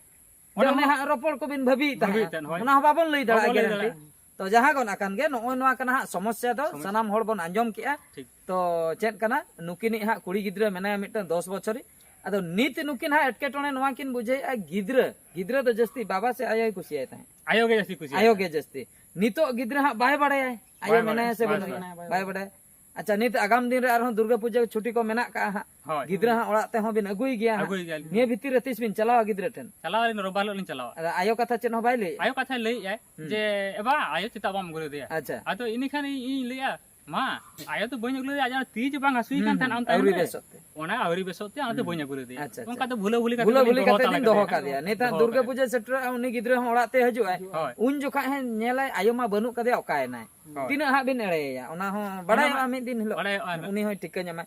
ᱚᱱᱟ ᱡᱮ ᱚᱱᱮ ᱦᱚᱸ ᱦᱟᱸᱜ ᱨᱚᱯᱚᱲ ᱠᱚᱵᱤᱱ ᱵᱷᱟᱹᱵᱤᱭᱮᱫ ᱛᱟᱦᱮᱸᱫ, ᱵᱷᱟᱹᱵᱤᱭᱮᱫ ᱛᱟᱦᱮᱸᱫ, ᱦᱳᱭ᱾ ᱚᱱᱟ ᱦᱚᱸ ᱵᱟᱵᱚᱱ ᱞᱟᱹᱭ ᱫᱟᱲᱮᱭᱟᱜᱼᱟ ᱵᱟᱵᱚᱱ ᱞᱟᱹᱭ ᱜᱮᱨᱮᱱᱴᱤ᱾ ᱫᱟᱲᱮᱭᱟᱜᱼᱟ᱾ ᱛᱚ ᱡᱟᱦᱟᱸ ᱜᱚᱱ ᱟᱠᱟᱱ ᱜᱮ, ᱱᱚᱜᱼᱚᱭ ᱱᱚᱣᱟ ᱠᱟᱱᱟ ᱦᱟᱸᱜ ᱥᱚᱢᱚᱥᱥᱟ ᱫᱚ, ᱥᱚᱢᱚᱥᱥᱟ᱾ ᱥᱟᱱᱟᱢ ᱦᱚᱲ ᱵᱚᱱ ᱟᱸᱡᱚᱢ ᱠᱮᱜᱼᱟ᱾ ᱴᱷᱤᱠ᱾ ᱛᱚ ᱪᱮᱫ ᱠᱟᱱᱟ, ᱱᱩᱠᱤᱱᱤᱡ ᱦᱟᱸᱜ ᱠᱩᱲᱤ ᱜᱤᱫᱽᱨᱟᱹ ᱢᱮᱱᱟᱭᱟ ᱢᱤᱫᱴᱟᱝ ᱫᱚᱥ ᱵᱚᱪᱷᱚᱨᱤᱡ᱾ ᱟᱫᱚ ᱱᱤᱛ ᱱᱩᱠᱤᱱ ᱦᱟᱸᱜ ᱮᱴᱠᱮᱴᱚᱬᱮ ᱱᱚᱣᱟ ᱠᱤᱱ ᱵᱩᱡᱷᱟᱹᱣᱮᱫᱼᱟ, ᱜᱤᱫᱽᱨᱟᱹ, ᱜᱤᱫᱽᱨᱟᱹ ᱫᱚ ᱡᱟᱹᱥᱛᱤ ᱵᱟᱵᱟ ᱥᱮ ᱟᱭᱳᱭ ᱠᱩᱥᱤᱭᱟᱭ ᱛᱟᱦᱮᱸᱫ? ᱟᱭᱳ ᱜᱮ ᱡᱟᱹᱥᱛᱤ ᱠᱩᱥᱤᱭᱟᱭ ᱟᱭᱳ ᱛᱟᱦᱮᱸᱫ᱾ ᱜᱮ ᱡᱟᱹᱥᱛᱤ᱾ ᱱᱤᱛᱚᱜ ᱜᱤᱫᱽᱨᱟᱹ ᱦᱟᱸᱜ ᱵᱟᱭ ᱵᱟᱲᱟᱭᱟ, ᱟᱭᱳ ᱵᱟᱭ ᱢᱮᱱᱟᱭᱟ ᱵᱟᱲᱟᱭᱟ, ᱥᱮ ᱵᱟᱭ ᱵᱟᱹᱱᱩᱭᱟ, ᱵᱟᱲᱟᱭᱟ᱾ ᱵᱟᱭ ᱵᱟᱲᱟᱭᱟ᱾ ᱟᱪᱪᱷᱟ, ᱱᱤᱛ ᱟᱜᱟᱢ ᱫᱤᱱ ᱨᱮ ᱟᱨᱦᱚᱸ ᱫᱩᱨᱜᱟᱹ ᱯᱩᱡᱟᱹ ᱪᱷᱩᱴᱤ ᱠᱚ ᱢᱮᱱᱟᱜ ᱠᱟᱜᱼᱟ ᱦᱟᱸᱜ᱾ ᱦᱳᱭ᱾ ᱜᱤᱫᱽᱨᱟᱹ ᱦᱟᱸᱜ ᱚᱲᱟᱜ ᱛᱮᱦᱚᱸ ᱵᱤᱱ ᱟᱹᱜᱩᱭ ᱜᱮᱭᱟ ᱦᱟᱸᱜ᱾ ᱟᱹᱜᱩᱭ ᱜᱮᱭᱟᱞᱤᱧ᱾ ᱱᱤᱭᱟᱹ ᱵᱷᱤᱛᱤᱨ ᱨᱮ ᱛᱤᱥ ᱵᱤᱱ ᱪᱟᱞᱟᱣᱟ ᱜᱤᱫᱽᱨᱟᱹ ᱴᱷᱮᱱ? ᱪᱟᱞᱟᱣ ᱟᱹᱞᱤᱧ ᱨᱳᱵᱟᱨ ᱦᱤᱞᱳᱜ ᱞᱤᱧ ᱪᱟᱞᱟᱣᱟ᱾ ᱟᱫᱚ ᱟᱭᱳ ᱠᱟᱛᱷᱟ ᱪᱮᱫ ᱦᱚᱸ ᱵᱟᱭ ᱞᱟᱹᱭᱮᱫᱼᱟ? ᱟᱭᱳ ᱠᱟᱛᱷᱟᱭ ᱞᱟᱹᱭᱮᱫᱼᱟᱭ ᱦᱩᱸ᱾ ᱡᱮ, "ᱮ ᱵᱟ, ᱟᱭᱳ ᱪᱮᱫᱟᱜ ᱵᱟᱢ ᱟᱹᱜᱩ ᱞᱮᱫᱮᱭᱟ?" ᱟᱪᱪᱷᱟ᱾ ᱟᱫᱚ ᱤᱱᱟᱹ ᱠᱷᱟᱱ ᱤᱧ, ᱤᱧ ᱞᱟᱹᱭᱟ, ᱢᱟ, ᱟᱭᱳ ᱫᱚ ᱵᱟᱹᱧ ᱟᱹᱜᱩ ᱞᱮᱫᱮᱭᱟ, ᱟᱡᱟᱜ ᱛᱤ ᱡᱮ ᱵᱟᱝ ᱦᱟᱹᱥᱩᱭᱮ ᱦᱩᱸ, ᱠᱟᱱ ᱦᱩᱸ, ᱛᱟᱦᱮᱸᱫ, ᱟᱢ ᱛᱟᱭᱚᱢ ᱟᱹᱣᱨᱤ ᱨᱮ᱾ ᱵᱮᱥᱚᱜ ᱛᱮ᱾ ᱚᱱᱟ ᱟᱹᱣᱨᱤ ᱵᱮᱥᱚᱜ ᱛᱮ, ᱚᱱᱟᱛᱮ ᱦᱩᱸ᱾ ᱵᱟᱹᱧ ᱟᱹᱜᱩ ᱞᱮᱫᱮᱭᱟ᱾ ᱟᱪᱪᱷᱟ, ᱟᱪᱪᱷᱟ᱾ ᱚᱱᱠᱟ ᱛᱮ ᱵᱷᱩᱞᱟᱹ ᱵᱷᱩᱞᱤ ᱠᱟᱛᱮ ᱵᱷᱩᱞᱟᱹ ᱞᱤᱧ ᱵᱷᱩᱞᱤ ᱫᱚᱦᱚ ᱠᱟᱛᱮ ᱠᱟᱫᱮᱭᱟ᱾ ᱠᱟᱫᱮᱭᱟ᱾ ᱱᱮᱛᱟᱨ ᱫᱚᱦᱚ ᱫᱩᱨᱜᱟᱹ ᱠᱟᱫᱮᱭᱟ᱾ ᱯᱩᱡᱟᱹ ᱥᱮᱴᱮᱨᱚᱜᱼᱟ, ᱩᱱᱤ ᱜᱤᱫᱽᱨᱟᱹ ᱦᱚᱸ ᱚᱲᱟᱜ ᱛᱮ ᱦᱤᱡᱩᱜᱼᱟᱭ᱾ ᱦᱳᱭ᱾ ᱩᱱ ᱡᱚᱠᱷᱟᱡ ᱦᱮᱸ ᱧᱮᱞᱟᱭ, ᱟᱭᱳ ᱢᱟ ᱵᱟᱹᱱᱩᱜ ᱠᱟᱫᱮᱭᱟ, ᱚᱠᱟᱭᱮᱱᱟᱭ? ᱦᱳᱭ᱾ ᱛᱤᱱᱟᱹᱜ ᱦᱟᱸᱜ ᱵᱤᱱ ᱮᱲᱮᱭᱮᱭᱟ? ᱚᱱᱟ ᱦᱚᱸ ᱚᱱᱟ ᱵᱟᱲᱟᱭᱚᱜᱼᱟ ᱢᱟ ᱢᱤᱫ ᱫᱤᱱ ᱦᱤᱞᱳᱜ᱾ ᱵᱟᱲᱟᱭᱚᱜᱼᱟ ᱱᱟᱜ᱾ ᱩᱱᱤ ᱦᱚᱸᱭ ᱴᱷᱤᱠᱟᱹ ᱧᱟᱢᱟᱭ᱾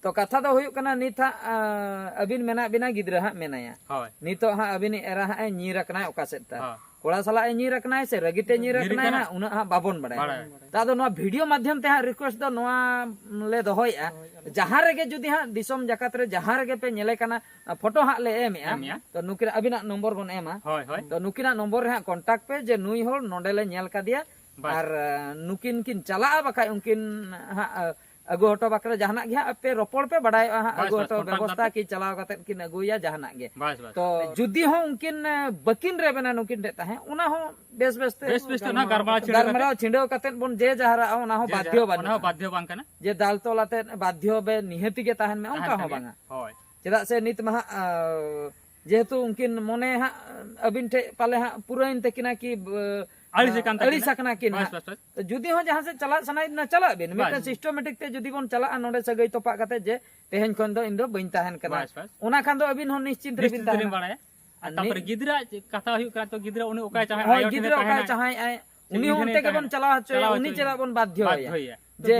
ᱛᱚ ᱠᱟᱛᱷᱟ ᱫᱚ ᱦᱩᱭᱩᱜ ᱠᱟᱱᱟ, ᱱᱤᱛ ᱦᱟᱸᱜ, ᱟᱸ, ᱟᱹᱵᱤᱱ ᱢᱮᱱᱟᱜ ᱵᱤᱱᱟ, ᱜᱤᱫᱽᱨᱟᱹ ᱦᱟᱸᱜ ᱢᱮᱱᱟᱭᱟ᱾ ᱦᱳᱭ᱾ ᱱᱤᱛᱚᱜ ᱦᱟᱸᱜ ᱟᱹᱵᱤᱱᱤᱡ ᱮᱨᱟ ᱦᱟᱸᱜ ᱮ ᱧᱤᱨ ᱟᱠᱟᱱᱟᱭ ᱚᱠᱟ ᱥᱮᱫ ᱛᱮ? ᱦᱳᱭ᱾ ᱠᱚᱲᱟ ᱥᱟᱞᱟᱜ ᱮ ᱧᱤᱨ ᱟᱠᱟᱱᱟᱭ ᱥᱮ ᱨᱟᱹᱜᱤ ᱛᱮ ᱧᱤᱨ ᱧᱤᱨ ᱟᱠᱟᱱᱟᱭ ᱟᱠᱟᱱᱟ᱾ ᱦᱟᱸᱜ, ᱩᱱᱟᱹᱜ ᱦᱟᱸᱜ ᱵᱟᱵᱚᱱ ᱵᱟᱲᱟᱭᱟ᱾ ᱵᱟᱲᱟᱭᱟ᱾ ᱛᱚ ᱟᱫᱚ ᱱᱚᱣᱟ ᱵᱷᱤᱰᱤᱭᱳ ᱢᱟᱫᱽᱫᱷᱚᱢ ᱛᱮ ᱦᱟᱸᱜ ᱨᱤᱠᱩᱭᱮᱥᱴ ᱫᱚ ᱱᱚᱣᱟ ᱞᱮ ᱫᱚᱦᱚᱭᱮᱫᱼᱟ, ᱦᱳᱭ, ᱟᱞᱮ ᱡᱟᱦᱟᱸ ᱨᱮᱜᱮ ᱡᱩᱫᱤ ᱦᱟᱸᱜ ᱫᱤᱥᱚᱢ ᱡᱟᱠᱟᱛ ᱨᱮ ᱡᱟᱦᱟᱸ ᱨᱮᱜᱮ ᱯᱮ ᱧᱮᱞᱮ ᱠᱟᱱᱟ, ᱯᱷᱳᱴᱳ ᱦᱟᱸᱜ ᱞᱮ ᱮᱢᱮᱜᱼᱟ᱾ ᱮᱢᱮᱜᱼᱟ᱾ ᱛᱚ ᱱᱩᱠᱤᱱᱟᱜ, ᱟᱹᱵᱤᱱᱟᱜ ᱱᱚᱢᱵᱚᱨ ᱵᱚᱱ ᱮᱢᱟ᱾ ᱦᱳᱭ, ᱦᱳᱭ᱾ ᱛᱚ ᱱᱩᱠᱤᱱᱟᱜ ᱱᱚᱢᱵᱚᱨ ᱨᱮ ᱦᱟᱸᱜ ᱠᱚᱱᱴᱟᱠᱴ ᱯᱮ ᱡᱮ ᱱᱩᱭ ᱦᱚᱲ ᱱᱚᱰᱮ ᱞᱮ ᱧᱮᱞ ᱠᱟᱫᱮᱭᱟ᱾ ᱵᱟᱥ᱾ ᱟᱨ, ᱟᱸ, ᱱᱩᱠᱤᱱ ᱠᱤᱱ ᱪᱟᱞᱟᱜᱼᱟ, ᱵᱟᱠᱷᱟᱡ ᱩᱱᱠᱤᱱ ᱦᱟᱸᱜ, ᱟᱸ, ᱟᱹᱜᱩ ᱦᱚᱴᱚ ᱵᱟᱠᱷᱨᱟ ᱡᱟᱦᱟᱱᱟᱜ ᱜᱮ ᱦᱟᱸᱜ ᱟᱯᱮ ᱨᱚᱯᱚᱲ ᱯᱮ, ᱵᱟᱰᱟᱭᱚᱜᱼᱟ ᱦᱟᱸᱜ, ᱵᱟᱥ, ᱟᱹᱜᱩ ᱵᱟᱥ, ᱦᱚᱴᱚ ᱠᱚᱱᱴᱟᱠᱴ ᱵᱮᱵᱚᱥᱛᱷᱟ ᱠᱟᱛᱮ᱾ ᱠᱤ ᱪᱟᱞᱟᱣ ᱠᱟᱛᱮ ᱠᱤᱱ ᱟᱹᱜᱩᱭᱟ ᱡᱟᱦᱟᱱᱟᱜ ᱜᱮ᱾ ᱵᱟᱥ, ᱵᱟᱥ᱾ ᱛᱚ ᱡᱩᱫᱤ ᱦᱚᱸ ᱩᱱᱠᱤᱱ, ᱟᱸ, ᱵᱟᱹᱠᱤᱱ ᱨᱮᱵᱮᱱᱟ ᱱᱩᱠᱤᱱ ᱴᱷᱮᱡ ᱛᱟᱦᱮᱸ, ᱚᱱᱟ ᱦᱚᱸ ᱵᱮᱥ ᱵᱮᱥ ᱛᱮ ᱵᱮᱥ ᱵᱮᱥ ᱛᱮ ᱚᱱᱟ ᱜᱟᱞᱢᱟᱨᱟᱣ ᱜᱟᱞᱢᱟᱨᱟᱣ ᱠᱟᱛᱮ᱾ ᱪᱷᱤᱰᱟᱹᱣ ᱠᱟᱛᱮ ᱵᱚᱱ ᱡᱮ ᱡᱟᱦᱟᱨᱟᱜᱼᱟ, ᱚᱱᱟ ᱦᱚᱸ ᱡᱮ ᱵᱟᱫᱽᱫᱷᱚ ᱡᱟᱦᱟᱨ, ᱵᱟᱹᱱᱩᱜᱼᱟ᱾ ᱚᱱᱟ ᱦᱚᱸ ᱵᱟᱫᱽᱫᱷᱚ ᱵᱟᱝ ᱠᱟᱱᱟ᱾ ᱡᱮ ᱫᱟᱞ ᱛᱚᱞ ᱟᱛᱮ ᱵᱟᱫᱽᱫᱷᱚ ᱵᱮ ᱱᱤᱦᱟᱹᱛᱤ ᱜᱮ ᱛᱟᱦᱮᱱ ᱢᱮ, ᱚᱱᱠᱟ ᱛᱟᱦᱮᱱ ᱦᱚᱸ ᱠᱟᱱ ᱜᱮᱭᱟ᱾ ᱵᱟᱝᱟ᱾ ᱦᱳᱭ᱾ ᱪᱮᱫᱟᱜ ᱥᱮ ᱱᱤᱛ ᱢᱟ ᱦᱟᱸᱜ, ᱟᱸ, ᱡᱮᱦᱮᱛᱩ ᱩᱱᱠᱤᱱ ᱢᱚᱱᱮ ᱦᱟᱸᱜ ᱟᱹᱵᱤᱱ ᱴᱷᱮᱡ ᱯᱟᱞᱮ ᱦᱟᱸᱜ ᱯᱩᱨᱟᱹᱭᱮᱱ ᱛᱟᱹᱠᱤᱱᱟ ᱠᱤ, ᱵ-, ᱟᱹᱲᱤᱥ ᱟᱠᱟᱱ ᱛᱟᱹᱠᱤᱱᱟ᱾ ᱟᱹᱲᱤᱥ ᱟᱠᱟᱱᱟ ᱠᱤᱱ ᱵᱟᱥ, ᱦᱟᱸᱜ᱾ ᱵᱟᱥ, ᱵᱟᱥ᱾ ᱛᱚ ᱡᱩᱫᱤ ᱦᱚᱸ ᱡᱟᱦᱟᱸ ᱥᱮᱫ ᱪᱟᱞᱟᱜ ᱥᱟᱱᱟᱭᱮᱫ ᱵᱤᱱᱟ, ᱪᱟᱞᱟᱜ ᱵᱤᱱ᱾ ᱵᱟᱥ᱾ ᱢᱤᱫᱴᱮᱱ systematic ᱛᱮ ᱡᱩᱫᱤ ᱵᱚᱱ ᱪᱟᱞᱟᱜᱼᱟ ᱱᱚᱰᱮ ᱥᱟᱹᱜᱟᱹᱭ ᱛᱚᱯᱟᱜ ᱠᱟᱛᱮ ᱡᱮ ᱛᱮᱦᱮᱧ ᱠᱷᱚᱱ ᱫᱚ ᱤᱧ ᱫᱚ ᱵᱟᱹᱧ ᱛᱟᱦᱮᱱ ᱠᱟᱱᱟ, ᱵᱟᱥ, ᱵᱟᱥ᱾ ᱚᱱᱟ ᱠᱷᱟᱱ ᱫᱚ ᱟᱹᱵᱤᱱ ᱦᱚᱸ ᱱᱤᱥᱪᱤᱱᱛ ᱨᱮᱵᱤᱱ ᱱᱤᱥᱪᱤᱱᱛ ᱨᱮᱵᱤᱱ ᱛᱟᱦᱮᱱᱟ᱾ ᱵᱟᱲᱟᱭᱟ᱾ ᱟᱨ ᱟᱨ ᱛᱟᱯᱚᱨᱮ ᱱᱤ- ᱜᱤᱫᱽᱨᱟᱹ ᱪᱮᱫ ᱠᱟᱛᱷᱟ ᱦᱩᱭᱩᱜ ᱠᱟᱱᱟ, ᱛᱚ ᱜᱤᱫᱽᱨᱟᱹ ᱩᱱᱤ ᱚᱠᱟᱭ ᱪᱟᱦᱟᱣ, ᱦᱳᱭ, ᱟᱭᱳ ᱴᱷᱮᱱ ᱜᱤᱫᱽᱨᱟᱹ ᱚᱠᱟᱭ ᱛᱟᱦᱮᱱᱟ᱾ ᱪᱟᱦᱟᱣ ᱟᱭ, ᱪᱮᱫ ᱩᱱᱤ ᱦᱚᱸ ᱜᱤᱫᱽᱨᱟᱹ ᱚᱱᱛᱮ ᱜᱮᱵᱚᱱ ᱛᱟᱦᱮᱱᱟ᱾ ᱪᱟᱞᱟᱣ ᱦᱚᱪᱚᱭᱟ, ᱪᱟᱞᱟᱣ ᱩᱱᱤ ᱦᱚᱪᱚᱭᱟ᱾ ᱪᱮᱫᱟᱜ ᱵᱚᱱ ᱵᱟᱫᱽᱫᱷᱚᱭᱟ? ᱵᱟᱫᱽᱫᱷᱚᱭᱟ᱾ ᱡᱮ,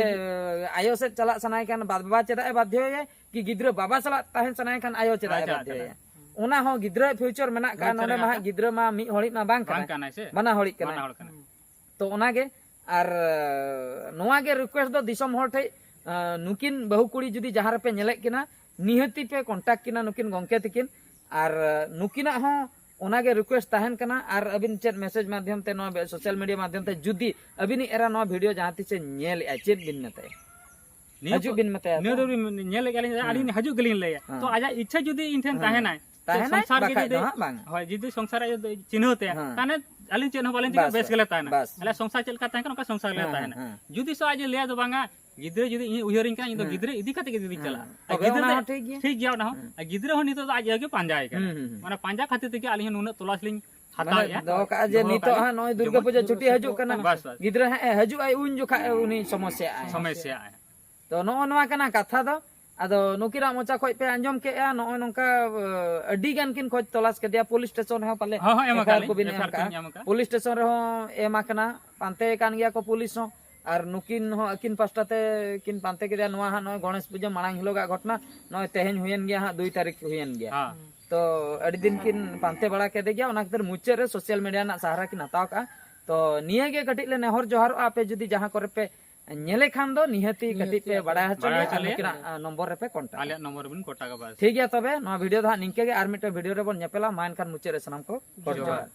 ᱟᱭᱳ ᱥᱮᱫ ᱪᱟᱞᱟᱜ ᱥᱟᱱᱟᱭ ᱠᱷᱟᱱ ᱵᱟ-, ᱵᱟᱵᱟ ᱪᱮᱫᱟᱜ ᱮ ᱵᱟᱫᱽᱫᱷᱚᱭᱟ? ᱠᱤ ᱜᱤᱫᱽᱨᱟᱹ ᱵᱟᱵᱟ ᱥᱟᱞᱟᱜ ᱛᱟᱦᱮᱱ ᱥᱟᱱᱟᱭ ᱠᱷᱟᱱ ᱟᱭᱳ ᱪᱮᱫᱟᱜ ᱟᱭᱳ ᱮ ᱪᱟᱞᱟᱜ ᱵᱟᱫᱽᱫᱷᱚᱭᱟ? ᱥᱟᱱᱟᱭᱟ᱾ ᱚᱱᱟ ᱦᱚᱸ ᱜᱤᱫᱽᱨᱟᱹ future ᱢᱮᱱᱟᱜ ᱠᱟᱜᱼᱟ, future ᱱᱚᱰᱮ ᱢᱟ ᱢᱮᱱᱟᱜ ᱦᱟᱸᱜ ᱠᱟᱜᱼᱟ᱾ ᱜᱤᱫᱽᱨᱟᱹ ᱢᱟ ᱢᱤᱫ ᱦᱚᱲᱤᱡ ᱢᱟ ᱵᱟᱝ ᱵᱟᱝ ᱠᱟᱱᱟᱭ᱾ ᱠᱟᱱᱟᱭ ᱥᱮ? ᱵᱟᱱᱟ ᱦᱚᱲᱤᱡ ᱠᱟᱱᱟᱭ᱾ ᱵᱟᱱᱟ ᱦᱚᱲ ᱠᱟᱱᱟᱭ᱾ ᱛᱚ ᱚᱱᱟᱜᱮ, ᱟᱨ, ᱱᱚᱣᱟ ᱜᱮ request ᱫᱚ ᱫᱤᱥᱚᱢ ᱦᱚᱲ ᱴᱷᱮᱡ, ᱟᱸ, ᱱᱩᱠᱤᱱ ᱵᱟᱹᱦᱩ ᱠᱩᱲᱤ ᱡᱩᱫᱤ ᱡᱟᱦᱟᱸ ᱨᱮᱯᱮ ᱧᱮᱞᱮᱫ ᱠᱤᱱᱟ, ᱱᱤᱦᱟᱹᱛᱤ ᱯᱮ contact ᱠᱤᱱᱟ ᱱᱩᱠᱤᱱ ᱜᱚᱝᱠᱮ ᱛᱤᱠᱤᱱ᱾ ᱟᱨ, ᱟᱸ, ᱱᱩᱠᱤᱱᱟᱜ ᱦᱚᱸ ᱚᱱᱟᱜᱮ request ᱛᱟᱦᱮᱱ ᱠᱟᱱᱟ, ᱟᱨ ᱟᱹᱵᱤᱱ ᱪᱮᱫ message ᱢᱟᱫᱽᱫᱷᱚᱢ ᱛᱮ, ᱱᱚᱣᱟ ᱵᱮ-, social media ᱢᱟᱫᱽᱫᱷᱚᱢ ᱛᱮ ᱡᱩᱫᱤ ᱟᱹᱵᱤᱱᱤᱡ ᱮᱨᱟ ᱱᱚᱣᱟ video ᱡᱟᱦᱟᱸ ᱛᱤᱥᱮ ᱧᱮᱞᱮᱫᱼᱟ, ᱪᱮᱫ ᱵᱤᱱ ᱢᱮᱛᱟᱭᱟ? ᱱᱤᱭᱟᱹ ᱦᱤᱡᱩᱜ ᱠᱚ, ᱵᱤᱱ ᱢᱮᱛᱟᱭᱟ ᱱᱤᱭᱟᱹ ᱛᱚ? ᱫᱚ ᱵᱤᱱ ᱧᱮᱞᱮᱫ ᱜᱮᱭᱟᱞᱤᱧ, ᱦᱮᱸ᱾ ᱟᱹᱞᱤᱧ ᱦᱤᱡᱩᱜ ᱜᱮᱞᱤᱧ ᱞᱟᱹᱭᱟ᱾ ᱦᱮᱸ᱾ ᱛᱚ ᱟᱡᱟᱜ ᱤᱪᱪᱷᱟᱹ ᱡᱩᱫᱤ ᱤᱧ ᱴᱷᱮᱱ ᱦᱮᱸ᱾ ᱛᱟᱦᱮᱱᱟᱭ, ᱛᱟᱦᱮᱱᱟᱭ, ᱥᱚᱝᱥᱟᱨ ᱜᱮ ᱵᱟᱠᱷᱟᱡ ᱡᱩᱫᱤ, ᱫᱚ ᱦᱟᱸᱜ ᱵᱟᱝ᱾ ᱦᱳᱭ, ᱡᱩᱫᱤ ᱥᱚᱝᱥᱟᱨ ᱟᱡ ᱪᱤᱱᱦᱟᱹᱣ ᱛᱟᱭᱟ, ᱦᱮᱸ᱾ ᱛᱟᱦᱚᱞᱮ ᱟᱹᱞᱤᱧ ᱪᱮᱫ ᱦᱚᱸ ᱵᱟᱹᱞᱤᱧ ᱪᱤᱠᱟᱹ, ᱵᱟᱥ, ᱵᱮᱥ ᱜᱮᱞᱮ ᱛᱟᱦᱮᱱᱟ᱾ ᱵᱟᱥ᱾ ᱟᱞᱮ ᱥᱚᱝᱥᱟᱨ ᱪᱮᱫ ᱞᱮᱠᱟ ᱛᱟᱦᱮᱸ ᱠᱟᱱᱟ, ᱚᱱᱠᱟ ᱥᱚᱝᱥᱟᱨ ᱜᱮᱞᱮ ᱦᱮᱸ, ᱛᱟᱦᱮᱱᱟ᱾ ᱦᱮᱸ᱾ ᱡᱩᱫᱤ ᱥᱚ ᱟᱡ ᱮ ᱞᱟᱹᱭᱟ ᱫᱚ ᱵᱟᱝᱟ, ᱜᱤᱫᱽᱨᱟᱹ ᱡᱩᱫᱤ ᱤᱧ ᱩᱭᱦᱟᱹᱨᱤᱧ ᱠᱟᱱᱟ, ᱤᱧ ᱫᱚ ᱦᱮᱸ᱾ ᱜᱤᱫᱽᱨᱟᱹ ᱤᱫᱤ ᱠᱟᱛᱮ ᱜᱮ ᱡᱩᱫᱤ ᱦᱮᱸ᱾ ᱪᱟᱞᱟᱜᱼᱟ᱾ ᱟᱨ ᱛᱚᱵᱮ ᱜᱤᱫᱽᱨᱟᱹ ᱚᱱᱟ ᱫᱚ ᱦᱚᱸ ᱴᱷᱤᱠ ᱜᱮᱭᱟ᱾ ᱴᱷᱤᱠ ᱜᱮᱭᱟ, ᱚᱱᱟ ᱦᱚᱸ᱾ ᱦᱮᱸ᱾ ᱟᱨ ᱜᱤᱫᱽᱨᱟᱹ ᱦᱚᱸ ᱱᱤᱛᱚᱜ ᱫᱚ ᱟᱡ ᱟᱭᱳ ᱜᱮ ᱯᱟᱸᱡᱟᱭ ᱠᱟᱱᱟ᱾ ᱦᱩᱸ, ᱦᱩᱸ, ᱦᱩᱸ᱾ ᱚᱱᱟ ᱯᱟᱸᱡᱟ ᱠᱷᱟᱹᱛᱤᱨ ᱛᱮᱜᱮ ᱟᱹᱞᱤᱧ ᱦᱚᱸ ᱱᱩᱱᱟᱹᱜ ᱛᱚᱞᱟᱥ ᱞᱤᱧ ᱦᱟᱛᱟᱣᱮᱫᱼᱟ᱾ ᱢᱟᱱᱮ ᱫᱚᱦᱚ ᱠᱟᱜᱼᱟ ᱡᱮ ᱡᱮᱢᱚᱱ ᱱᱤᱛᱚᱜ ᱦᱟᱸᱜ ᱱᱚᱜᱼᱚᱭ ᱫᱩᱨᱜᱟᱹ ᱡᱮᱢᱚᱱ ᱯᱩᱡᱟᱹ ᱪᱷᱩᱴᱤ ᱦᱤᱡᱩᱜ ᱠᱟᱱᱟ᱾ ᱵᱟᱥ, ᱵᱟᱥ᱾ ᱜᱤᱫᱽᱨᱟᱹ ᱦᱟᱸᱜ ᱮ ᱦᱤᱡᱩᱜ ᱟᱭ, ᱩᱱ ᱡᱚᱠᱷᱟᱜ ᱩᱱᱤ ᱥᱚᱢᱚᱥᱥᱟᱜᱼᱟᱭ᱾ ᱥᱚᱢᱚᱥᱥᱟᱜᱼᱟᱭ᱾ ᱛᱚ ᱱᱚᱜᱼᱚ ᱱᱚᱣᱟ ᱠᱟᱱᱟ ᱠᱟᱛᱷᱟ ᱫᱚ᱾ ᱟᱫᱚ ᱱᱩᱠᱤᱱᱟᱜ ᱢᱚᱪᱟ ᱠᱷᱚᱡ ᱯᱮ ᱟᱸᱡᱚᱢ ᱠᱮᱜᱼᱟ, ᱱᱚᱜᱼᱚᱭ ᱱᱚᱝᱠᱟ, ᱟᱹᱰᱤ ᱜᱟᱱ ᱠᱤᱱ ᱠᱷᱚᱡᱽ ᱛᱚᱞᱟᱥ ᱠᱮᱫᱮᱭᱟ, ᱯᱩᱞᱤᱥ ᱥᱴᱮᱥᱚᱱ ᱨᱮᱦᱚᱸ ᱯᱟᱞᱮ ᱦᱚᱸ, ᱦᱚᱸ, ᱮᱢ ᱟᱠᱟᱫ ᱮᱯᱷ ᱟᱭ ᱟᱨ ᱠᱚ ᱞᱤᱧ, ᱵᱤᱱ ᱮᱢ ᱮᱯᱷ ᱟᱭ ᱟᱨ ᱠᱟᱜᱼᱟ᱾ ᱠᱤᱱ ᱮᱢ ᱟᱠᱟᱫ᱾ ᱯᱩᱞᱤᱥ ᱥᱴᱮᱥᱚᱱ ᱨᱮᱦᱚᱸ ᱮᱢ ᱟᱠᱟᱱᱟ, ᱯᱟᱱᱛᱮ ᱠᱟᱱ ᱜᱮᱭᱟ ᱠᱚ ᱯᱩᱞᱤᱥ ᱦᱚᱸ᱾ ᱟᱨ ᱱᱩᱠᱤᱱ ᱦᱚᱸ ᱟᱹᱠᱤᱱ ᱯᱟᱥᱴᱟ ᱛᱮ ᱠᱤᱱ ᱯᱟᱱᱛᱮ ᱠᱮᱫᱮᱭᱟ᱾ ᱱᱚᱣᱟ ᱦᱟᱸᱜ ᱱᱚᱜᱼᱚᱭ ᱜᱚᱬᱮᱥ ᱯᱩᱡᱟᱹ ᱢᱟᱲᱟᱝ ᱦᱤᱞᱳᱜᱟᱜ ᱜᱷᱚᱴᱚᱱᱟ, ᱱᱚᱜᱼᱚᱭ ᱛᱮᱦᱮᱧ ᱦᱩᱭᱮᱱ ᱜᱮᱭᱟ ᱦᱟᱸᱜ, ᱫᱩᱭ ᱛᱟᱹᱨᱤᱠᱷ ᱦᱩᱭᱮᱱ ᱜᱮᱭᱟ᱾ ᱦᱮᱸ᱾ ᱛᱚ ᱟᱹᱰᱤ ᱫᱤᱱ ᱠᱤᱱ ᱯᱟᱱᱛᱮ ᱵᱟᱲᱟ ᱠᱮᱫᱮ ᱜᱮᱭᱟ, ᱚᱱᱟ ᱠᱷᱟᱹᱛᱤᱨ ᱢᱩᱪᱟᱹᱫ ᱨᱮ ᱥᱳᱥᱟᱞ ᱢᱤᱰᱤᱭᱟ ᱨᱮᱱᱟᱜ ᱥᱟᱦᱟᱨᱟ ᱠᱤᱱ ᱦᱟᱛᱟᱣ ᱠᱟᱜᱼᱟ᱾ ᱛᱚ ᱱᱤᱭᱟᱹ ᱜᱮ ᱠᱟᱹᱴᱤᱡ ᱞᱮ ᱱᱮᱦᱚᱨ ᱡᱚᱦᱟᱨᱚᱜᱼᱟ, ᱟᱯᱮ ᱡᱩᱫᱤ ᱡᱟᱦᱟᱸ ᱠᱚᱨᱮ ᱯᱮ ᱧᱮᱞᱮ ᱠᱷᱟᱱ ᱫᱚ ᱱᱤᱦᱟᱹᱛᱤ ᱱᱤᱦᱟᱹᱛᱤ ᱠᱟᱹᱴᱤᱡ ᱯᱮ ᱟᱯᱮ ᱵᱟᱲᱟᱭ ᱦᱚᱪᱚ ᱵᱟᱲᱟᱭ ᱞᱮᱭᱟ, ᱦᱚᱪᱚ ᱟᱨ ᱞᱮᱭᱟ᱾ ᱱᱩᱠᱤᱱᱟᱜ, ᱟ, ᱱᱚᱢᱵᱚᱨ ᱨᱮᱯᱮ ᱠᱚᱱᱴᱟᱠᱴ᱾ ᱟᱞᱮᱭᱟᱜ ᱱᱚᱢᱵᱚᱨ ᱨᱮᱵᱤᱱ ᱠᱚᱱᱴᱟᱠᱴ ᱵᱟᱥ᱾ ᱴᱷᱤᱠ ᱜᱮᱭᱟ, ᱛᱚᱵᱮ ᱱᱚᱣᱟ ᱵᱷᱤᱰᱤᱭᱳ ᱫᱚ ᱦᱟᱸᱜ ᱱᱤᱝᱠᱟᱹ ᱜᱮ, ᱟᱨ ᱢᱤᱫᱴᱮᱱ ᱵᱷᱤᱰᱤᱭᱳ ᱨᱮᱵᱚᱱ ᱧᱮᱯᱮᱞᱟ᱾ ᱢᱟ ᱮᱱᱠᱷᱟᱱ ᱢᱩᱪᱟᱹᱫ ᱨᱮ ᱥᱟᱱᱟᱢ ᱠᱚ ᱜᱚᱰ ᱡᱚᱦᱟᱨ᱾ ᱡᱚᱦᱟᱨ᱾